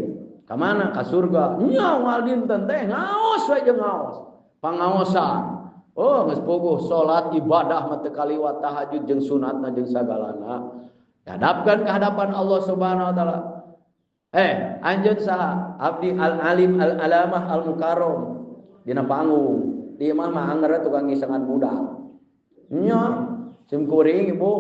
ka mana ka surga. Nya unggal dinten teh ngaos we jeung ngaos. Pangaosan. Oh, geus puguh salat ibadah mah teu kaliwat tahajud jeung sunatna jeung sagalana. Hadapkan ke hadapan Allah Subhanahu wa taala. Anjeun saha? Abdi al-alim al-alamah al-mukarram. Dina panggung. Di imah mah anger tukang ngisengan budak. Nya, sim kuring ibu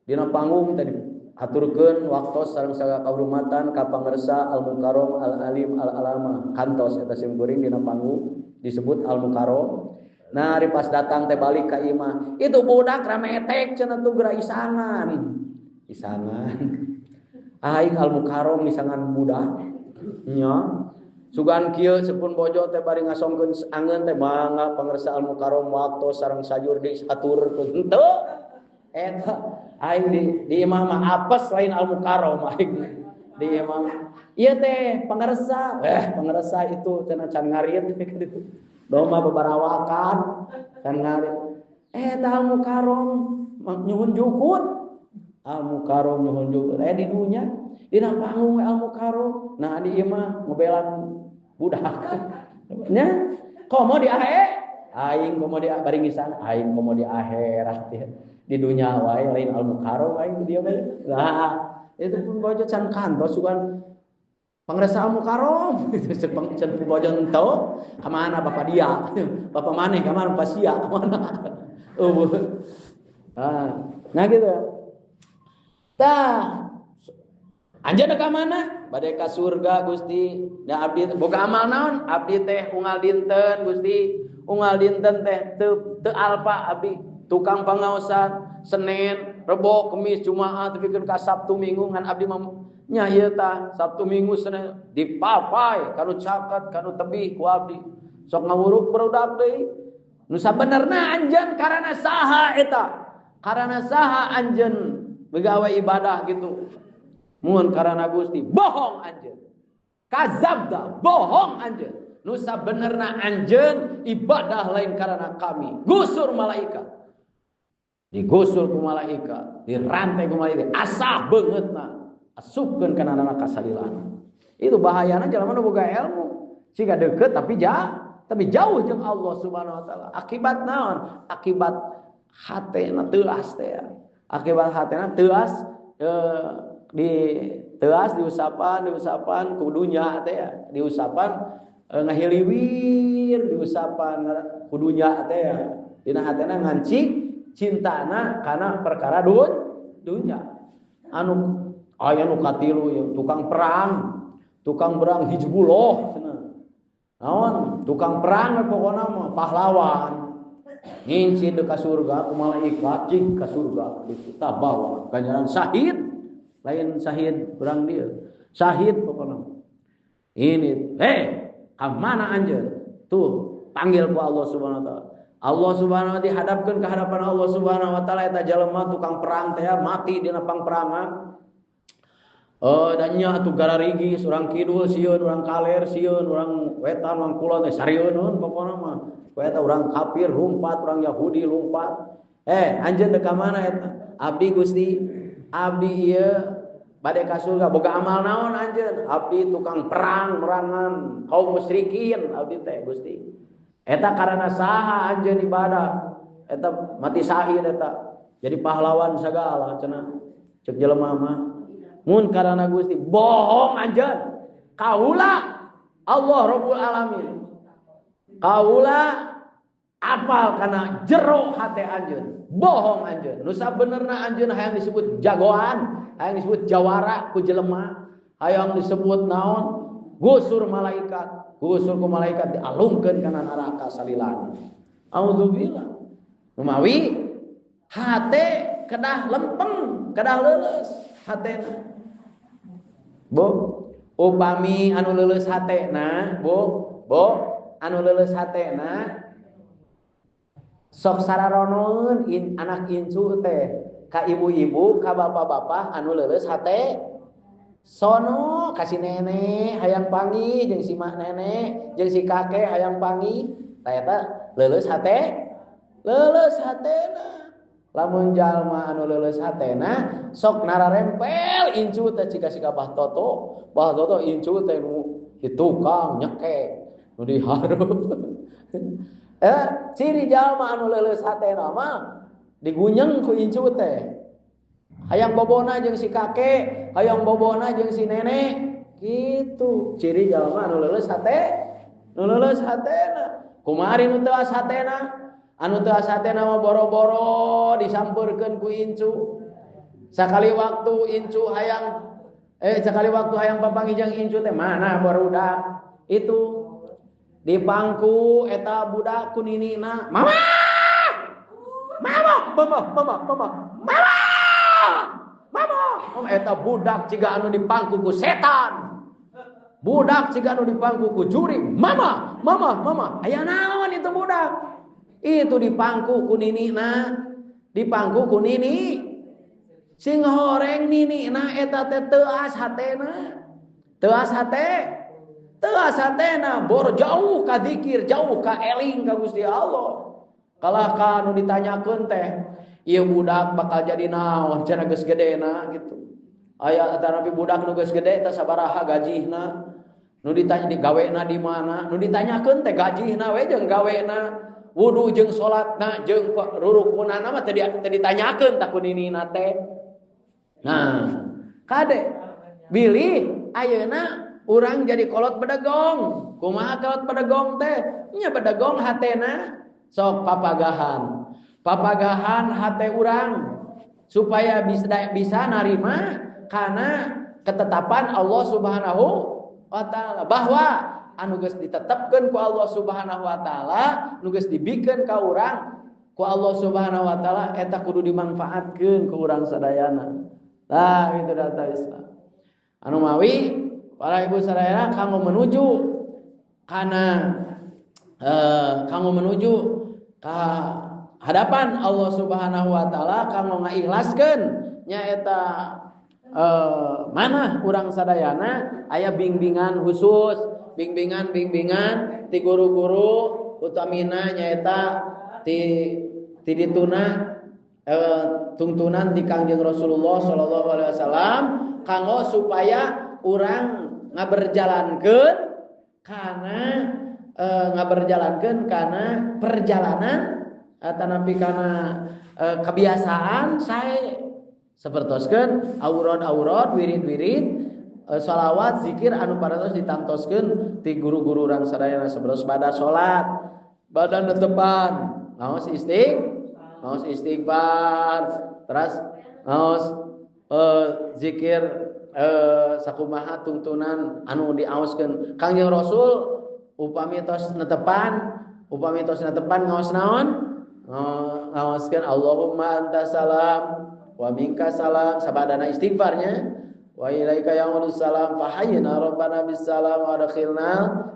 dina panggung tadi aturkeun waktos sareng sagala kahormatan ka pangersa al-mukarram al-alim al-alamah. Kantos eta sim kuring dina panggung disebut al-mukarram. Nah, ari pas datang teh balik ka imah, itu budak rametek cenah tuh geura isangan. Isangan. Aing al-mukarram isangan budak. Nya. Sugan kieu sepun bojo teh bari ngasongkeun angeun teh mangga pangersa al-mukarram waktu sareng sayur diaturkeun henteu. Eta aing di imah mah apes lain al-mukarram aing di imah. Ieu teh pangersa, pangersa itu cenah can ngarit kitu. Doma bebarawakan can ngarit. Eta al-mukarram nyuhun jukut. Al-mukarram nyuhun jukut. Di dunya dina panggung al-mukarram. Nah di imah ngebelan budak. Nya komo di ahe aing komo di bari ngisan aing komo di akhirat di dunya wae lain al-mukarram aing di dieu bae. Lah itu pun bojo can kantos sugan pangresa al-mukarram itu can bojo enteu ka mana bapak dia bapak maneh ka mana bapak sia ka mana. Nah gitu. Tah anjeun ka mana? Bade ka surga Gusti. Da abdi boga amal naon? Abdi teh unggal dinten Gusti. Unggal dinten teh teu alpa abdi. Tukang pangaosan Senin, Rebo, Kemis, Jumaat tepikeun ka Sabtu Minggu ngan abdi mah nya ieu tah Sabtu Minggu Senin dipapai kanu caket kanu tebih ku abdi. Sok ngawuruk barudak deui. Nu sabenerna anjeun karana saha eta? Karana saha anjeun begawe ibadah gitu? Mun karana Gusti, bohong anjeun. Kazabda, bohong anjeun. Nu sabenerna anjeun ibadah lain karana kami. Gusur malaikat. Digusur ku malaikat, dirantai ku malaikat, asah beungeutna, asupkeun kana neraka salilana. Itu bahayana jelema nu boga ilmu. Siga deukeut tapi jauh jeung Allah Subhanahu wa taala. Akibat naon? Akibat hatena teuas teh. Akibat hatena teuas di teuas diusapan ku dunya teh, diusapan ngahiliwir, diusapan ku dunya teh. Dina hatena nganci cintana karena perkara dunya. Anu aya nu katilu ya, tukang perang Hizbullah cenah. Naon? Tukang perang pokona mah pahlawan. Nginci ka surga ku malaikat cing ka surga gitu. Tah bawa ganjaran syahid. Lain syahid perang dia. Syahid pokona. Ini, ka mana anjeun? Tuh, panggil ku Allah Subhanahu wa taala. Allah Subhanahu wa taala dihadapkeun ke hadapan Allah Subhanahu wa taala eta jelema tukang perang teh mati dina pangperangan. Dan nya atuh gararigis urang kidul sieun, urang kaler sieun, urang wetan, urang kulon teh sarieun pokona mah. Eta urang kafir lumpat, urang Yahudi lumpat. Anjeun deuk ka mana eta? Abdi Gusti, abdi ieu bade ka surga boga amal naon anjeun? Abdi tukang perang merangan kaum musyrikin abdi teh Gusti. Eta karena saha anjeun ibadah? Eta mati syahid eta. Jadi pahlawan sagala cenah. Ceuk jelema mah. Mun karena Gusti bohong anjeun. Kaula Allah Rabbul Alamin. Kaula Apal kana jero hate anjeun, bohong anjeun. Nu sabenerna anjeun hayang disebut jagoan, hayang disebut jawara ku jelema, hayang disebut naon? Gusur malaikat, gusur ku malaikat dialungkeun kana neraka salilana. Auzubillah. Numawi hate kedah lempeng, kedah leuleus hatena. Bu, upami anu leuleus hatena, Bu, Bu, anu leuleus hatena sok sararonoeun anak incu teh ka ibu-ibu, ka bapak-bapak anu leuleus hate. Sono ka si nenek hayang panggih jeung si mak nenek, jeung si kakek hayang panggih, tah eta leuleus hate, leuleus hatena. Lamun jalma anu leuleus hatena sok nararempel incu teh ciga si Bah Toto. Bah Toto incu teh nu di tukang nyekek nu dihareup. Ciri jalma anu leuleus hatena mah digunyeng ku incu teh. Hayang bobona jeung si kakek, hayang bobona jeung si nenek, gitu. Ciri jalma anu leuleus hate, nu leuleus hatena. Kumaha ari nu teu hatena? Anu teu hatena mah boro-boro disampeurkeun ku incu. Sakali waktu incu hayang sakali waktu hayang papanggih jeung incu teh mana barudak itu di pangku eta budak ku ninina, mama! Mama, mama, mama, mama, mama! Mama, eta budak ciga anu dipangku ku setan. Budak ciga anu dipangku ku jurig. Mama, mama, mama. Aya naon itu budak? Itu dipangku ku ninina, dipangku ku nini. Sing horeng ninina eta teh teuas hatena. Teuas hate. Teuas hatena bor jauh ka zikir, jauh ka eling ka Gusti Allah. Kalah ka anu ditanyakeun teh, ieu budak bakal jadi naon cenah geus gedena gitu. Aya tanapi budak nu geus gede teh sabaraha gajihna, nu ditanya di gawena di mana, nu ditanyakeun teh gajihna we jeung gawena, wudu jeung salatna jeung rurukunana mah teu ditanyakeun tah ku ninina teh. Nah, kade bilih ayeuna urang jadi kolot bedegong. Kumaha kolot bedegong teh? Nya bedegong hatena sok papagahan. Papagahan hate urang supaya bisa narima karena ketetapan Allah Subhanahu wa taala bahwa anu geus ditetepkeun ku Allah Subhanahu wa taala, nu geus dibikeun ka urang ku Allah Subhanahu wa taala eta kudu dimanfaatkeun ku urang sadayana. Nah, itu data Islam. Anu mawi para ibu sadayana kanggo menuju kana kanggo menuju ka hadapan Allah Subhanahu wa taala kanggo ngaikhlaskeun nyaeta manah urang sadayana aya bimbingan khusus, bimbingan-bimbingan ti guru-guru utamina nyaeta ti dituna tungtunan ti Kangjeng Rasulullah sallallahu alaihi wasallam kanggo supaya urang ngaberjalankeun kana ngaberjalankeun kana perjalanan atanapi kana kebiasaan sae sapertoskeun aurat-aurat wirid-wirid salawat zikir anu parantos ditantoskeun ti guru-guru urang sadayana sapertos bada salat badan netepan ngaos ngaos istighfar terus ngaos zikir sakumaha tungtunan anu diaoskeun Kangjeng Rasul upami tos netepan ngaos naon ngaoskeun Allahumma anta salam wa minka salam sabadana istighfarnya wa ilaika ya'udus salam fahayyina rabbana bis salam wa adkhilna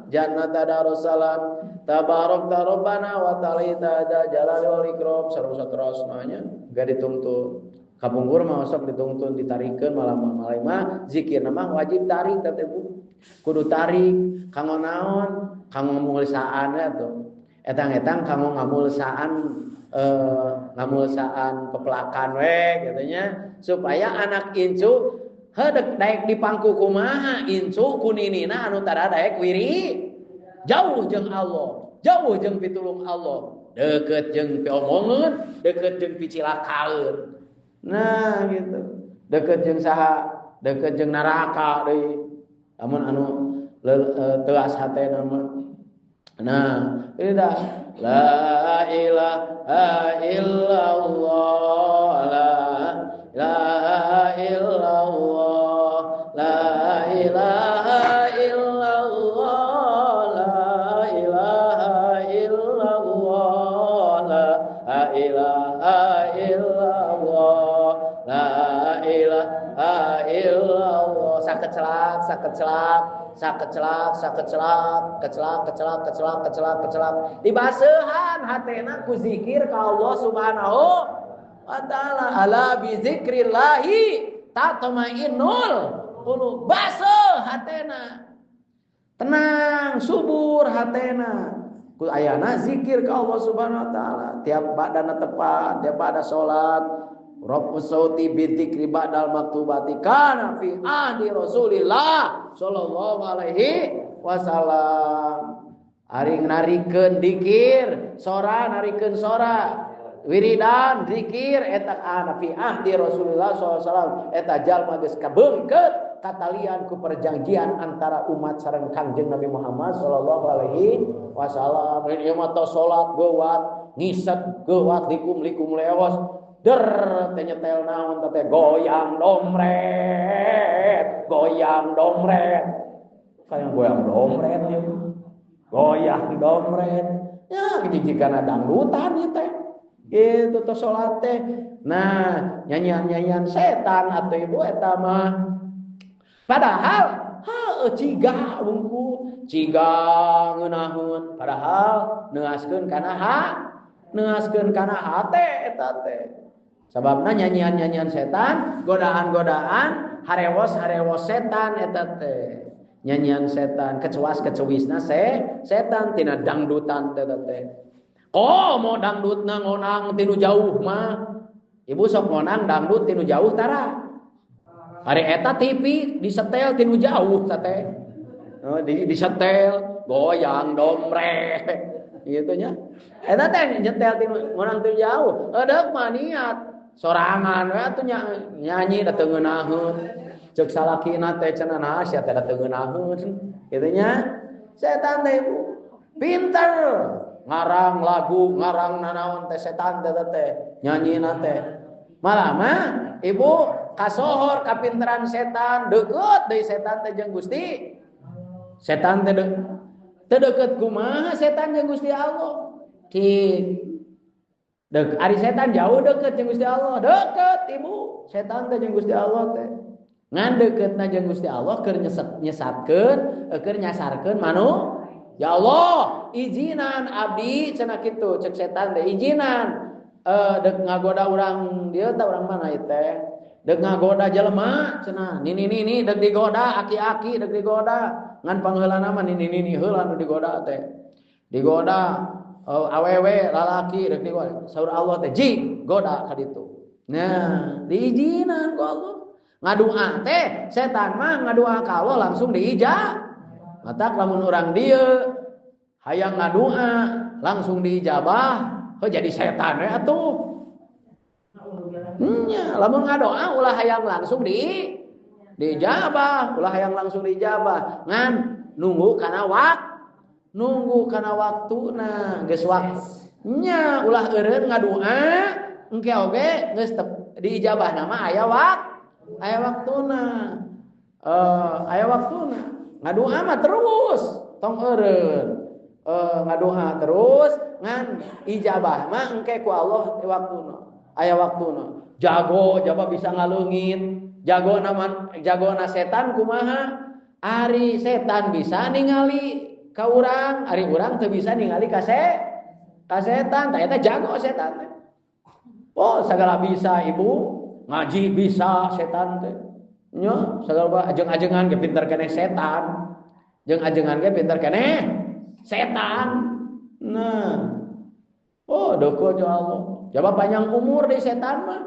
jannata darussalam tabarakta rabbana wa ta'alita jalali wal ikram sareng saterasna nya gak ditungtun kapungkur mah sok ditungtun ditarikeun malah mah zikirna mah wajib tarik teh Bu kudu tarik kanggo naon kanggo mulsaan atuh etang-etang kanggo ngamulsaan ngamulsaan pepelakan we gitu nya supaya anak incu hedek daek dipangku kumaha incu ku ninina anu tara daek wiri jauh jeung Allah, jauh jeung pitulung Allah, deket jeung piomongeun, deket jeung picilakaeun. Nah gitu. Deket jeung saha? Deket jeung neraka deui. Lamun anu teuas hatena mah. Nah, ini dah la ilaha illallah, la ilaha illallah, la ilaha illallah, la ilaha illallah, la ilaha illallah, la ilaha illallah. Sakecelak, sakecelak, sakecelak, sakecelak, kecelak, kecelak, kecelak, kecelak, kecelak. Dibaseuhan hatena ku zikir ka Allah Subhanahu wa taala. Ala bi zikrillahi tatmainnul qulub. Baseuh hatena. Tenang, subur hatena. Ku ayana zikir ka Allah Subhanahu wa taala. Tiap badana tepat, tiap pada salat. Rabbus sauti bidzikri ba'dal maktubati kana fi ahdi Rasulillah sallallahu alaihi wasallam. Ari narikeun dikir, sora narikeun sora, wiridan zikir eta kana fi ahdi Rasulillah sallallahu alaihi wasallam. Eta jalma geus kabeungkeut katalian ku perjanjian antara umat sareng Kangjeng Nabi Muhammad sallallahu alaihi wasallam. Ieu mah tos salat geuwat, ngisep geuwat likum-likum leos. Der teh nyetel naon teh goyang domret, goyang domret. Kayak goyang domret ya. Goyang domret. Ya jijikana dangdutan ieu teh. Gitu teh salat teh. Nah, nyanyian-nyanyian setan atuh ibu eta mah. Padahal heuh ciga wungku, ciga ngeunaheun, padahal neungaskeun kana ha, neungaskeun kana hate eta teh. Sababna nyanyian-nyanyian setan, godaan-godaan, harewos-harewos setan eta teh. Nyanyian setan, kecuas-kecuwisna setan tina dangdutan eta teh. Komo dangdutna ngonang tinu jauh mah. Ibu sok ngonang dangdut tinu jauh tara. Ari eta TV disetel tinu jauh teh. Oh, disetel goyang domre gitu nya. Eta teh nyetel tinu ngonang tinu jauh. Edeuk mah niat sorangan we atuh nyanyi da teu ngeunaheun. Ceuk salakina teh cenah naha sia teh da teu ngeunaheun kitu nya. Setan teh ibu pinter ngarang lagu, ngarang nanaon teh setan teh teh nyanyina teh. Malah mah ibu kasohor kapinteran setan, deukeut deui setan teh jeung Gusti. Setan teh teu deukeut kumaha setan jeung Gusti Allah. Ki dek ari setan jauh deukeut jeung Gusti Allah, deukeut ibu. Setan teh jeung Gusti Allah teh. Ngan deukeutna jeung Gusti Allah keur nyesatkeun, keur nyasarkeun manu. Ya Allah, izinan abdi cenah kitu cek setan teh izinan. Dek ngagoda urang dieu teh urang mana ieu teh? Dek ngagoda jelema cenah. Nini nini dek digoda, aki-aki dek digoda. Ngan pangheulana mah nini nini heula nu digoda teh. Digoda awewe lalaki rek digoda. Saur Allah teh jing goda ka ditu. Nah, diizinan ku Allah. Ngadua teh setan mah ngadua ka Allah langsung diijab. Matak lamun urang dieu hayang ngadua langsung diijabah, heuh jadi setan we atuh. Nya, lamun ngadoa ulah hayang langsung diijabah, ulah hayang langsung diijabah. Ngan nunggu kana waktu, nunggu kana waktuna, geus waktunya ulah eureun ngadua engke oge geus diijabah nama aya aya waktuna. Aya waktuna. Ngadua mah terus tong eureun. Ngadua terus ngan ijabah mah engke ku Allah waktuna. Aya waktuna. Jago jaba bisa ngaleungit. Jago na jagona setan kumaha? Ari setan bisa ningali ka urang, ari urang teu bisa ningali ka setan. Tah eta jago setan teh. Oh, segala bisa ibu, ngaji bisa setan teh. Nya, segala ajeng-ajengan ge pinter keneh setan. Jeung ajengan ge pinter keneh setan. Nah. Oh, deukeut jeung Allah. Jaba panjang umur di setan mah.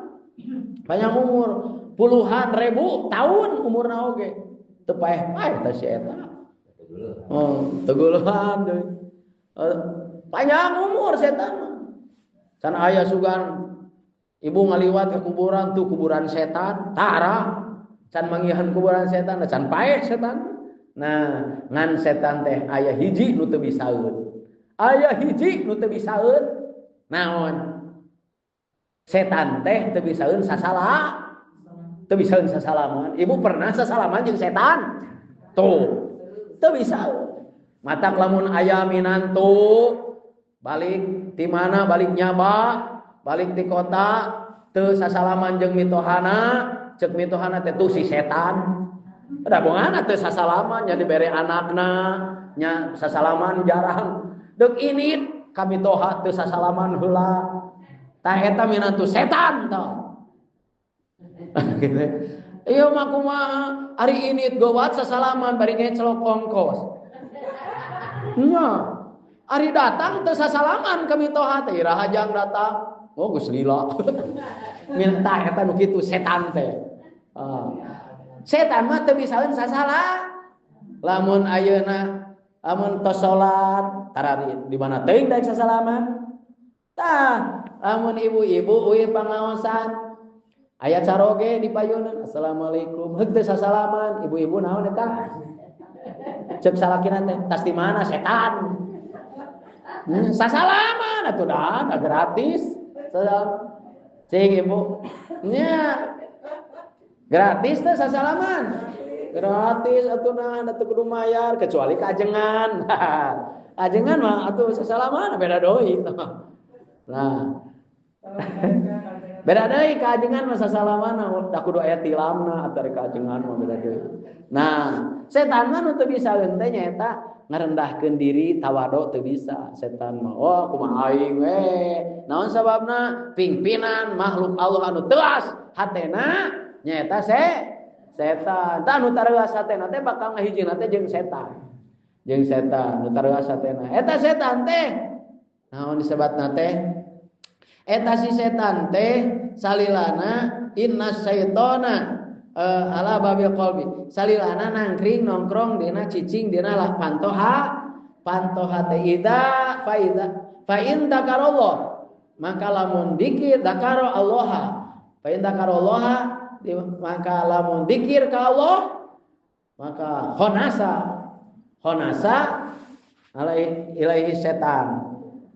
Panjang umur, puluhan ribu tahun umurna oge. Teu paeh-paeh teh si eta. Oh, teguluhan deui. Panjang umur setan mah. Can aya sugan ibu ngaliwat ke kuburan tuh kuburan setan, tara. Can manggihan kuburan setan, can paeh setan. Nah, ngan setan teh aya hiji nu teu bisaeun. Aya hiji nu teu bisaeun naon? Setan teh teu bisaeun sasalah. Teu bisaeun sasalaman. Ibu pernah sasalaman jeung setan? Tuh. Teu bisaeun. Matak lamun aya minantu balik ti mana balik nyaba, balik ti kota teu sasalaman jeung mitohana, ceuk mitohana teh tuh si setan. Da bongana teu sasalaman nya dibere anakna, nya sasalaman jarang. Deuk ini kami toha teu sasalaman heula. Tah eta minantu setan tah. Gitu. Ieu mah kumaha ari ini gowat sasalaman bari ngecelok ongkos. Nya. Ari datang teu sasalaman kami toha teh iraha jang datang. Oh geus lila. Minta eta nu kitu setan teh. Setan mah teu bisaeun sasalah. Lamun ayeuna lamun tos salat tara di mana teuing daek sasalaman. Tah, lamun ibu-ibu uih pangaosan aya caroge di payunan assalamualaikum heug teu sasalaman ibu-ibu naon eta? Ceuk salakina teh tas di mana setan? Sasalaman atuh dah gratis. Salam. Cing ibu. Nya gratis teh sasalaman. Gratis atuh nah atuh kudu mayar kecuali kajengan. Kajengan mah atuh sasalaman beda deui. Nah. Beda deui kajengan mah sasalaman da kudu aya tilamna atuh kajengan mah beda deui. Nah, setan mah nu teu bisa teh nyaeta ngarendahkeun diri tawadu teu bisa setan mah. Oh, kumaha aing we. Naon sababna? Pimpinan makhluk Allah anu teuas hatena nyaeta setan. Tah nu tareuas hatena teh bakal ngahijina teh jeung setan. Jeung setan nu tareuas hatena. Eta setan teh naon disebatna teh? Eta si setan teh salilana inna syaitona ala babil qalbi. Salilana nangkring nongkrong dina cicing dina lah pantoha pantoha teh ida faida fa in dakarallah maka lamun dikir dakaro Allah fa in dakarallah maka lamun dikir ka Allah maka khonasa khonasa alai ilaihi setan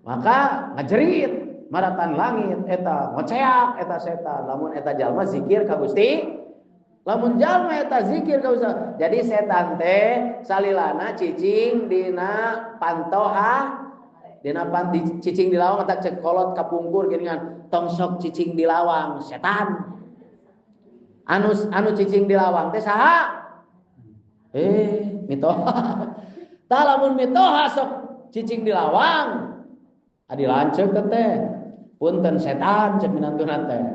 maka ngajerit maratan langit eta ngoceak eta setan lamun eta jalma zikir ka Gusti lamun jalma eta zikir ka Gusti. Jadi setan teh salilana cicing dina pantoha dina panti cicing di lawang eta cek kolot kapungkur geuningan tong sok cicing di lawang setan anu anu cicing di lawang teh saha mitoha tah lamun mitoha sok cicing di lawang adi lanceuk teh punten setan cek minantuna teh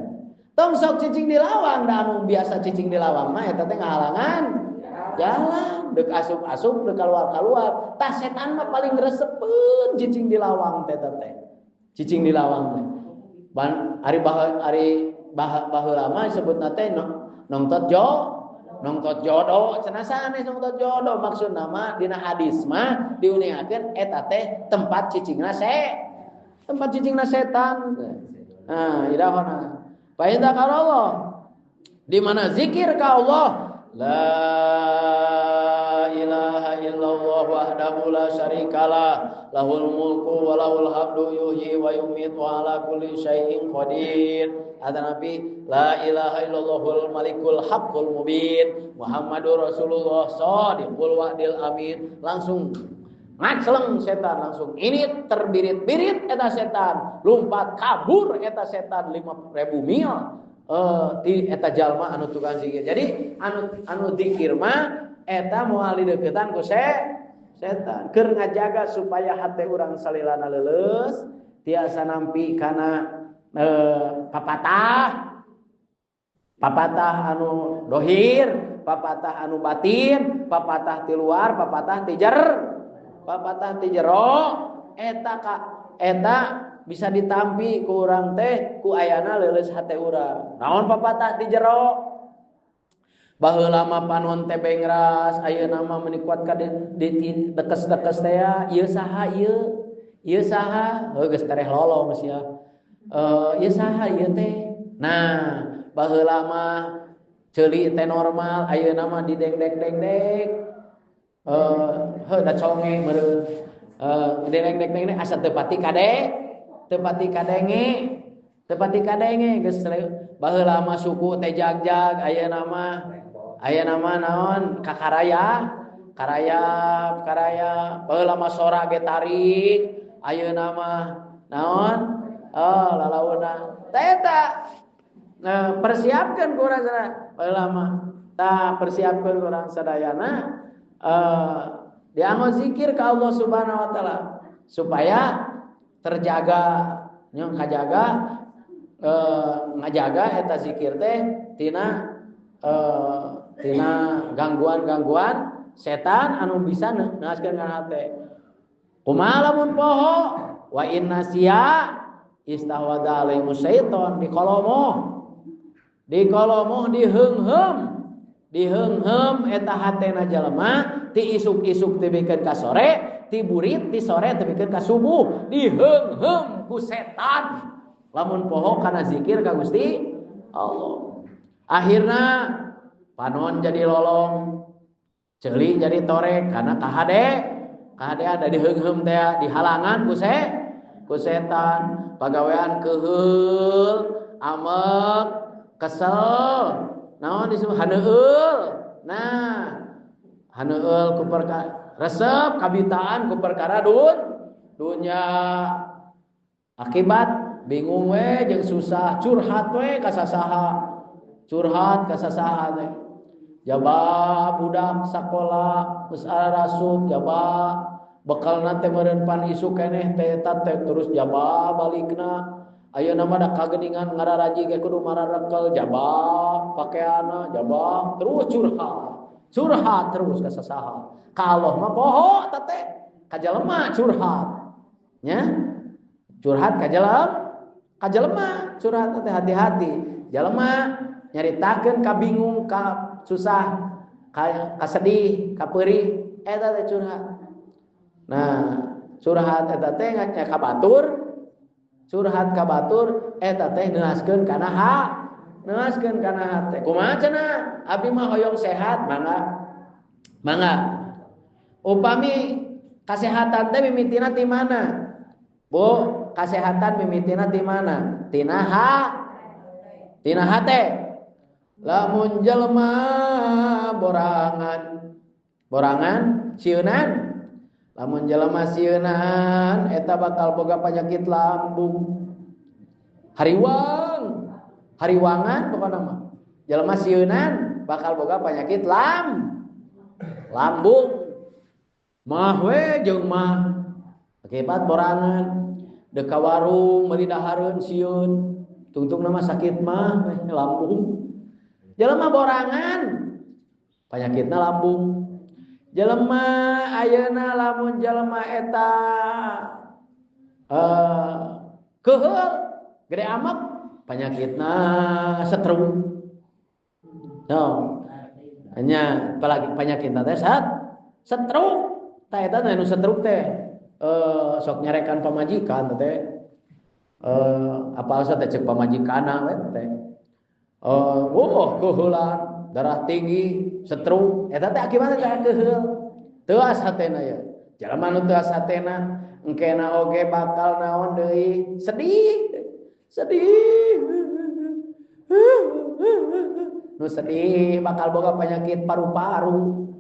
tong sok cicing di lawang da anu biasa cicing di lawang mah eta teh ngahalangan jalan deuk asup-asup deuk kaluar-kaluar tah setan mah paling resepeun cicing di lawang teh teh cicing di lawang teh ban ari ari baheula mah disebutna teh nongtot jo nongtot jodoh cenah sanes nongtot jodoh maksudna mah dina hadis mah diuningakeun eta teh tempat cicingna tempat cicingna setan. Nah, idahona. Fa in dzakarallah di mana zikir ka Allah la ilaha illallah wahdahu la syarikalah lahul mulku wa lahul hamdu yuhyi wa yumiit wa ala kulli syai'in qadir. Ada Nabi la ilaha illallahul malikul haqqul mubin Muhammadur Rasulullah shadiqul wa'dil amin. Langsung ngacleng setan langsung ini terbirit-birit eta setan lompat kabur eta setan 5.000 mil di eta jalma anu tukang zikir. Jadi anu zikir mah eta moal dideuketan ku setan keur ngajaga supaya hate urang salilana leuleus tiasa nampi kana papatah papatah anu dohir, papatah anu batin, papatah ti luar, papatah ti jer, papatah ti jero eta ka eta bisa ditampi ku urang teh ku ayana leuleus hate urang. Naon papatah ti jero? Baheula mah panon teh bengras, ayeuna mah meuni kuat ka di dekes-dekes teh ya, ieu saha ieu? Ieu saha? Heuh geus tereh lolong sia. Ieu saha ieu teh? Nah, baheula mah ceuli teh normal, ayeuna mah didengdek-dengdek. Heuh da conge meureun. Dengdeng asa teu pati kade, teu pati kadenge, teu pati kadenge geus baheula mah suku teh jagjag ayeuna mah naon kakaraya, karayap, karayap. Baheula mah sora ge tarik, ayeuna mah naon? Oh, lalauna. Tah eta. Nah, persiapkeun ku urang sadayana baheula mah. Tah persiapkeun ku urang sadayana dianggo zikir ka Allah Subhanahu wa taala supaya terjaga, nya kajaga ngajaga eta zikir teh tina tina gangguan-gangguan setan anu bisa neaskeun kana hate. Kumaha lamun poho wa inna sia istahwada alaihi syaiton dikolomoh. Dikolomoh diheungheum. Diheungheum eta hatena jelema ti isuk-isuk tebikeun ka sore, ti burit ti sore tebikeun ka subuh, diheungheum ku setan. Lamun poho kana zikir ka Gusti Allah. Akhirna panon jadi lolong, ceuli jadi torek karena kahade, kahade ada diheungheum teh dihalangan ku setan, pagawean keuheul, amek, kesel, naon disebut haneueul. Nah, haneueul ku perkara resep kabitaan ku perkara dunya. Akibat bingung we jeung susah, curhat we ka sasaha. Curhat ka sasaha teh. Jaba budak sakola geus arasuk jaba bekalna teh meureun pan isuk keneh teh eta teh terus jaba balikna. Ayeuna mah da kageningan ngararaji ge kudu mararekel jaba pakeana jaba terus curhat. Curhat terus ka sasaha. Ka Allah mah poho eta teh ka jelema curhat. Nya? Curhat ka jelema curhat teh hati-hati. Jelema nyaritakeun ka bingung ka susah ka sedih ka peurih eta teh curhat. Nah, curhat eta teh ka batur, curhat ka batur eta teh neaskeun kana hak, neaskeun kana hate. Kumaha cenah? Abi mah hoyong sehat, mangga. Mangga. Upami kasehatan teh mimitina ti mana? Bu, kasehatan mimitina ti mana? Tina ha, tina hate. Lamun jelema borangan, borangan sieunan. Lamun jelema sieunan eta bakal boga penyakit lambung. Hariwang, hariwangan pokona mah. Jelema sieunan bakal boga penyakit lambung. Mah we jeung mah akibat borangan deuk ka warung meuli dahareun sieun. Tungtungna mah sakit mah lambung. Jelema borangan penyakitna lambung. Jelema ayeuna lamun jelema eta keuheul gede amek penyakitna stroke. No. Nya apalagi penyakitna teh stroke. Tah eta nu stroke teh sok nyarekan pamajikan teh. Apal teh cek pamajikanna we teh. Oh, keuheulan, darah tinggi, stroke, eta teh akibatna teh keuheul. Teuas hatena ya. Jelema nu teuas hatena engkena oge bakal naon deui? Sedih. Sedih. Nu sedih bakal boga penyakit paru-paru.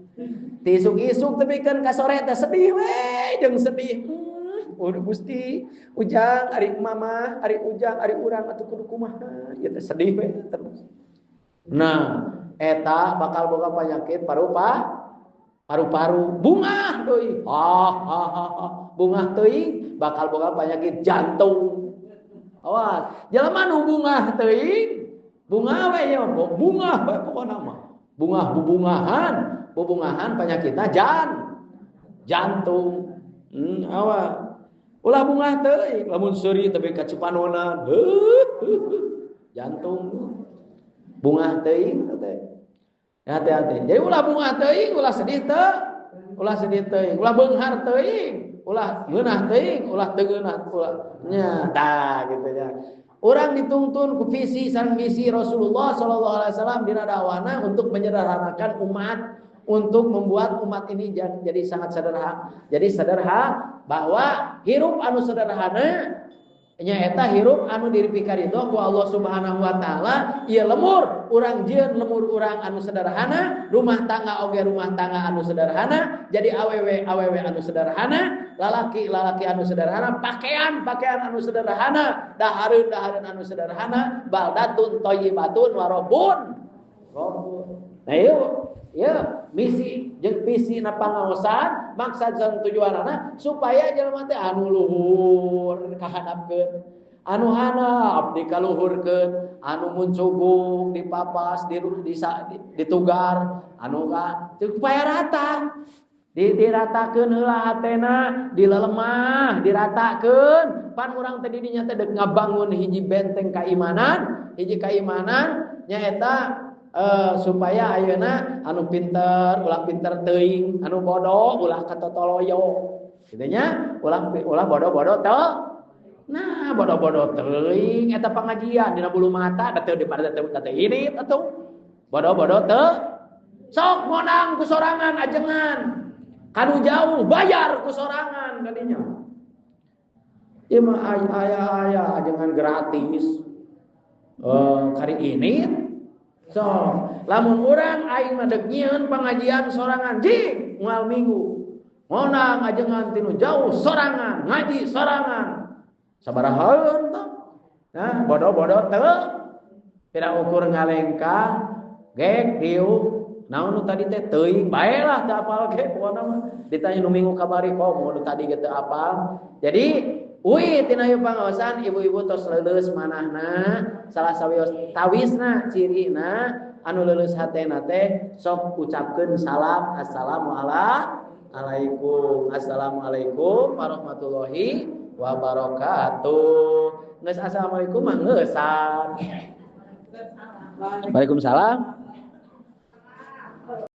Ti isuk-isuk tepikeun ka sore teh sedih we jeung sedih. Udah Gusti, Ujang ari mama, ari Ujang, ari urang atuh kudu kumaha? Ieu teh sedih we terus. Nah, eta bakal boga penyakit paru-paru, bungah deui. Ha ha ha, bungah teuing bakal boga penyakit jantung. Awas, jelema nu bungah teuing, bungah we nya, bungah we pokona mah. Bungah bubungahan, bubungahan penyakitna jantung. Awas. Ulah bungah teuing, lamun seuri tapi ka Cipanonan. Jantung. Bungah teuing teh. Hati-hati. Jadi ulah bungah teuing, ulah sedih teu, ulah sedih teuing, ulah beunghar teuing, ulah ngeunah teuing, ulah teu ngeunah ulah nya tah kitu nya. Urang dituntun ku visi sareng misi Rasulullah sallallahu alaihi wasallam dina dakwahna untuk menyederhanakan umat. untuk membuat umat ini jadi sangat sederhana. Jadi sederhana bahwa hirup anu sederhana nyaeta hirup anu dipikaridho ku Allah Subhanahu wa taala. Ieu lemur urang jieun lemur urang anu sederhana, rumah tangga oge rumah tangga anu sederhana, jadi awewe awewe anu sederhana, lalaki lalaki anu sederhana, pakaian pakaian anu sederhana, dahareun dahareun anu sederhana, baldatun thayyibatun wa rabbun rabbun. Nah ieu ya misi jeung visi na pangaosan maksad sareng tujuanana supaya jelema teh anu luhur kahandapkeun, anu handap dikaluhurkeun, anu muncugung dipapas, ditugar, anu supaya rata. Diratakeun heula hatena, dilelemah, diratakeun. Pan urang teh di dinya teh deuk ngabangun hiji benteng keimanan, hiji keimanan nyaeta supaya ayeuna anu pinter ulah pinter teuing, anu bodoh ulah katotoloyo. Kitu nya, ulah ulah bodoh-bodoh teu. Nah, bodoh-bodoh teuing eta pengajian dina bulu mata da teu dipare teu teu irit atuh. Bodoh-bodoh teu. Sok ngondang ku sorangan ajengan. Kanu jauh bayar ku sorangan kadinya. Ieu mah aya-aya ajengan gratis. Kari ini so, lamun urang aing mah deuk nyieun pengajian sorangan jing moal minggu. Ngondang ajengan tinu jauh sorangan, ngaji sorangan. Sabarahaeun tah. Nah, bodoh-bodoh teu. Tidak ukur ngalengkah, gek diuk. Naon nu tadi teh teuing bae lah teu apal ge pokona mah. Ditanya nu minggu kamari komo nu tadi ge teu apal. Jadi uih tina ieu pangaosan ibu-ibu tos leuleus manahna, salah sawios tawisna cirina anu leuleus hatena teh sok ucapkeun salam assalamualaikum, assalamualaikum warahmatullahi wabarakatuh. Geus assalamualaikum mah ngeusan. Waalaikumsalam.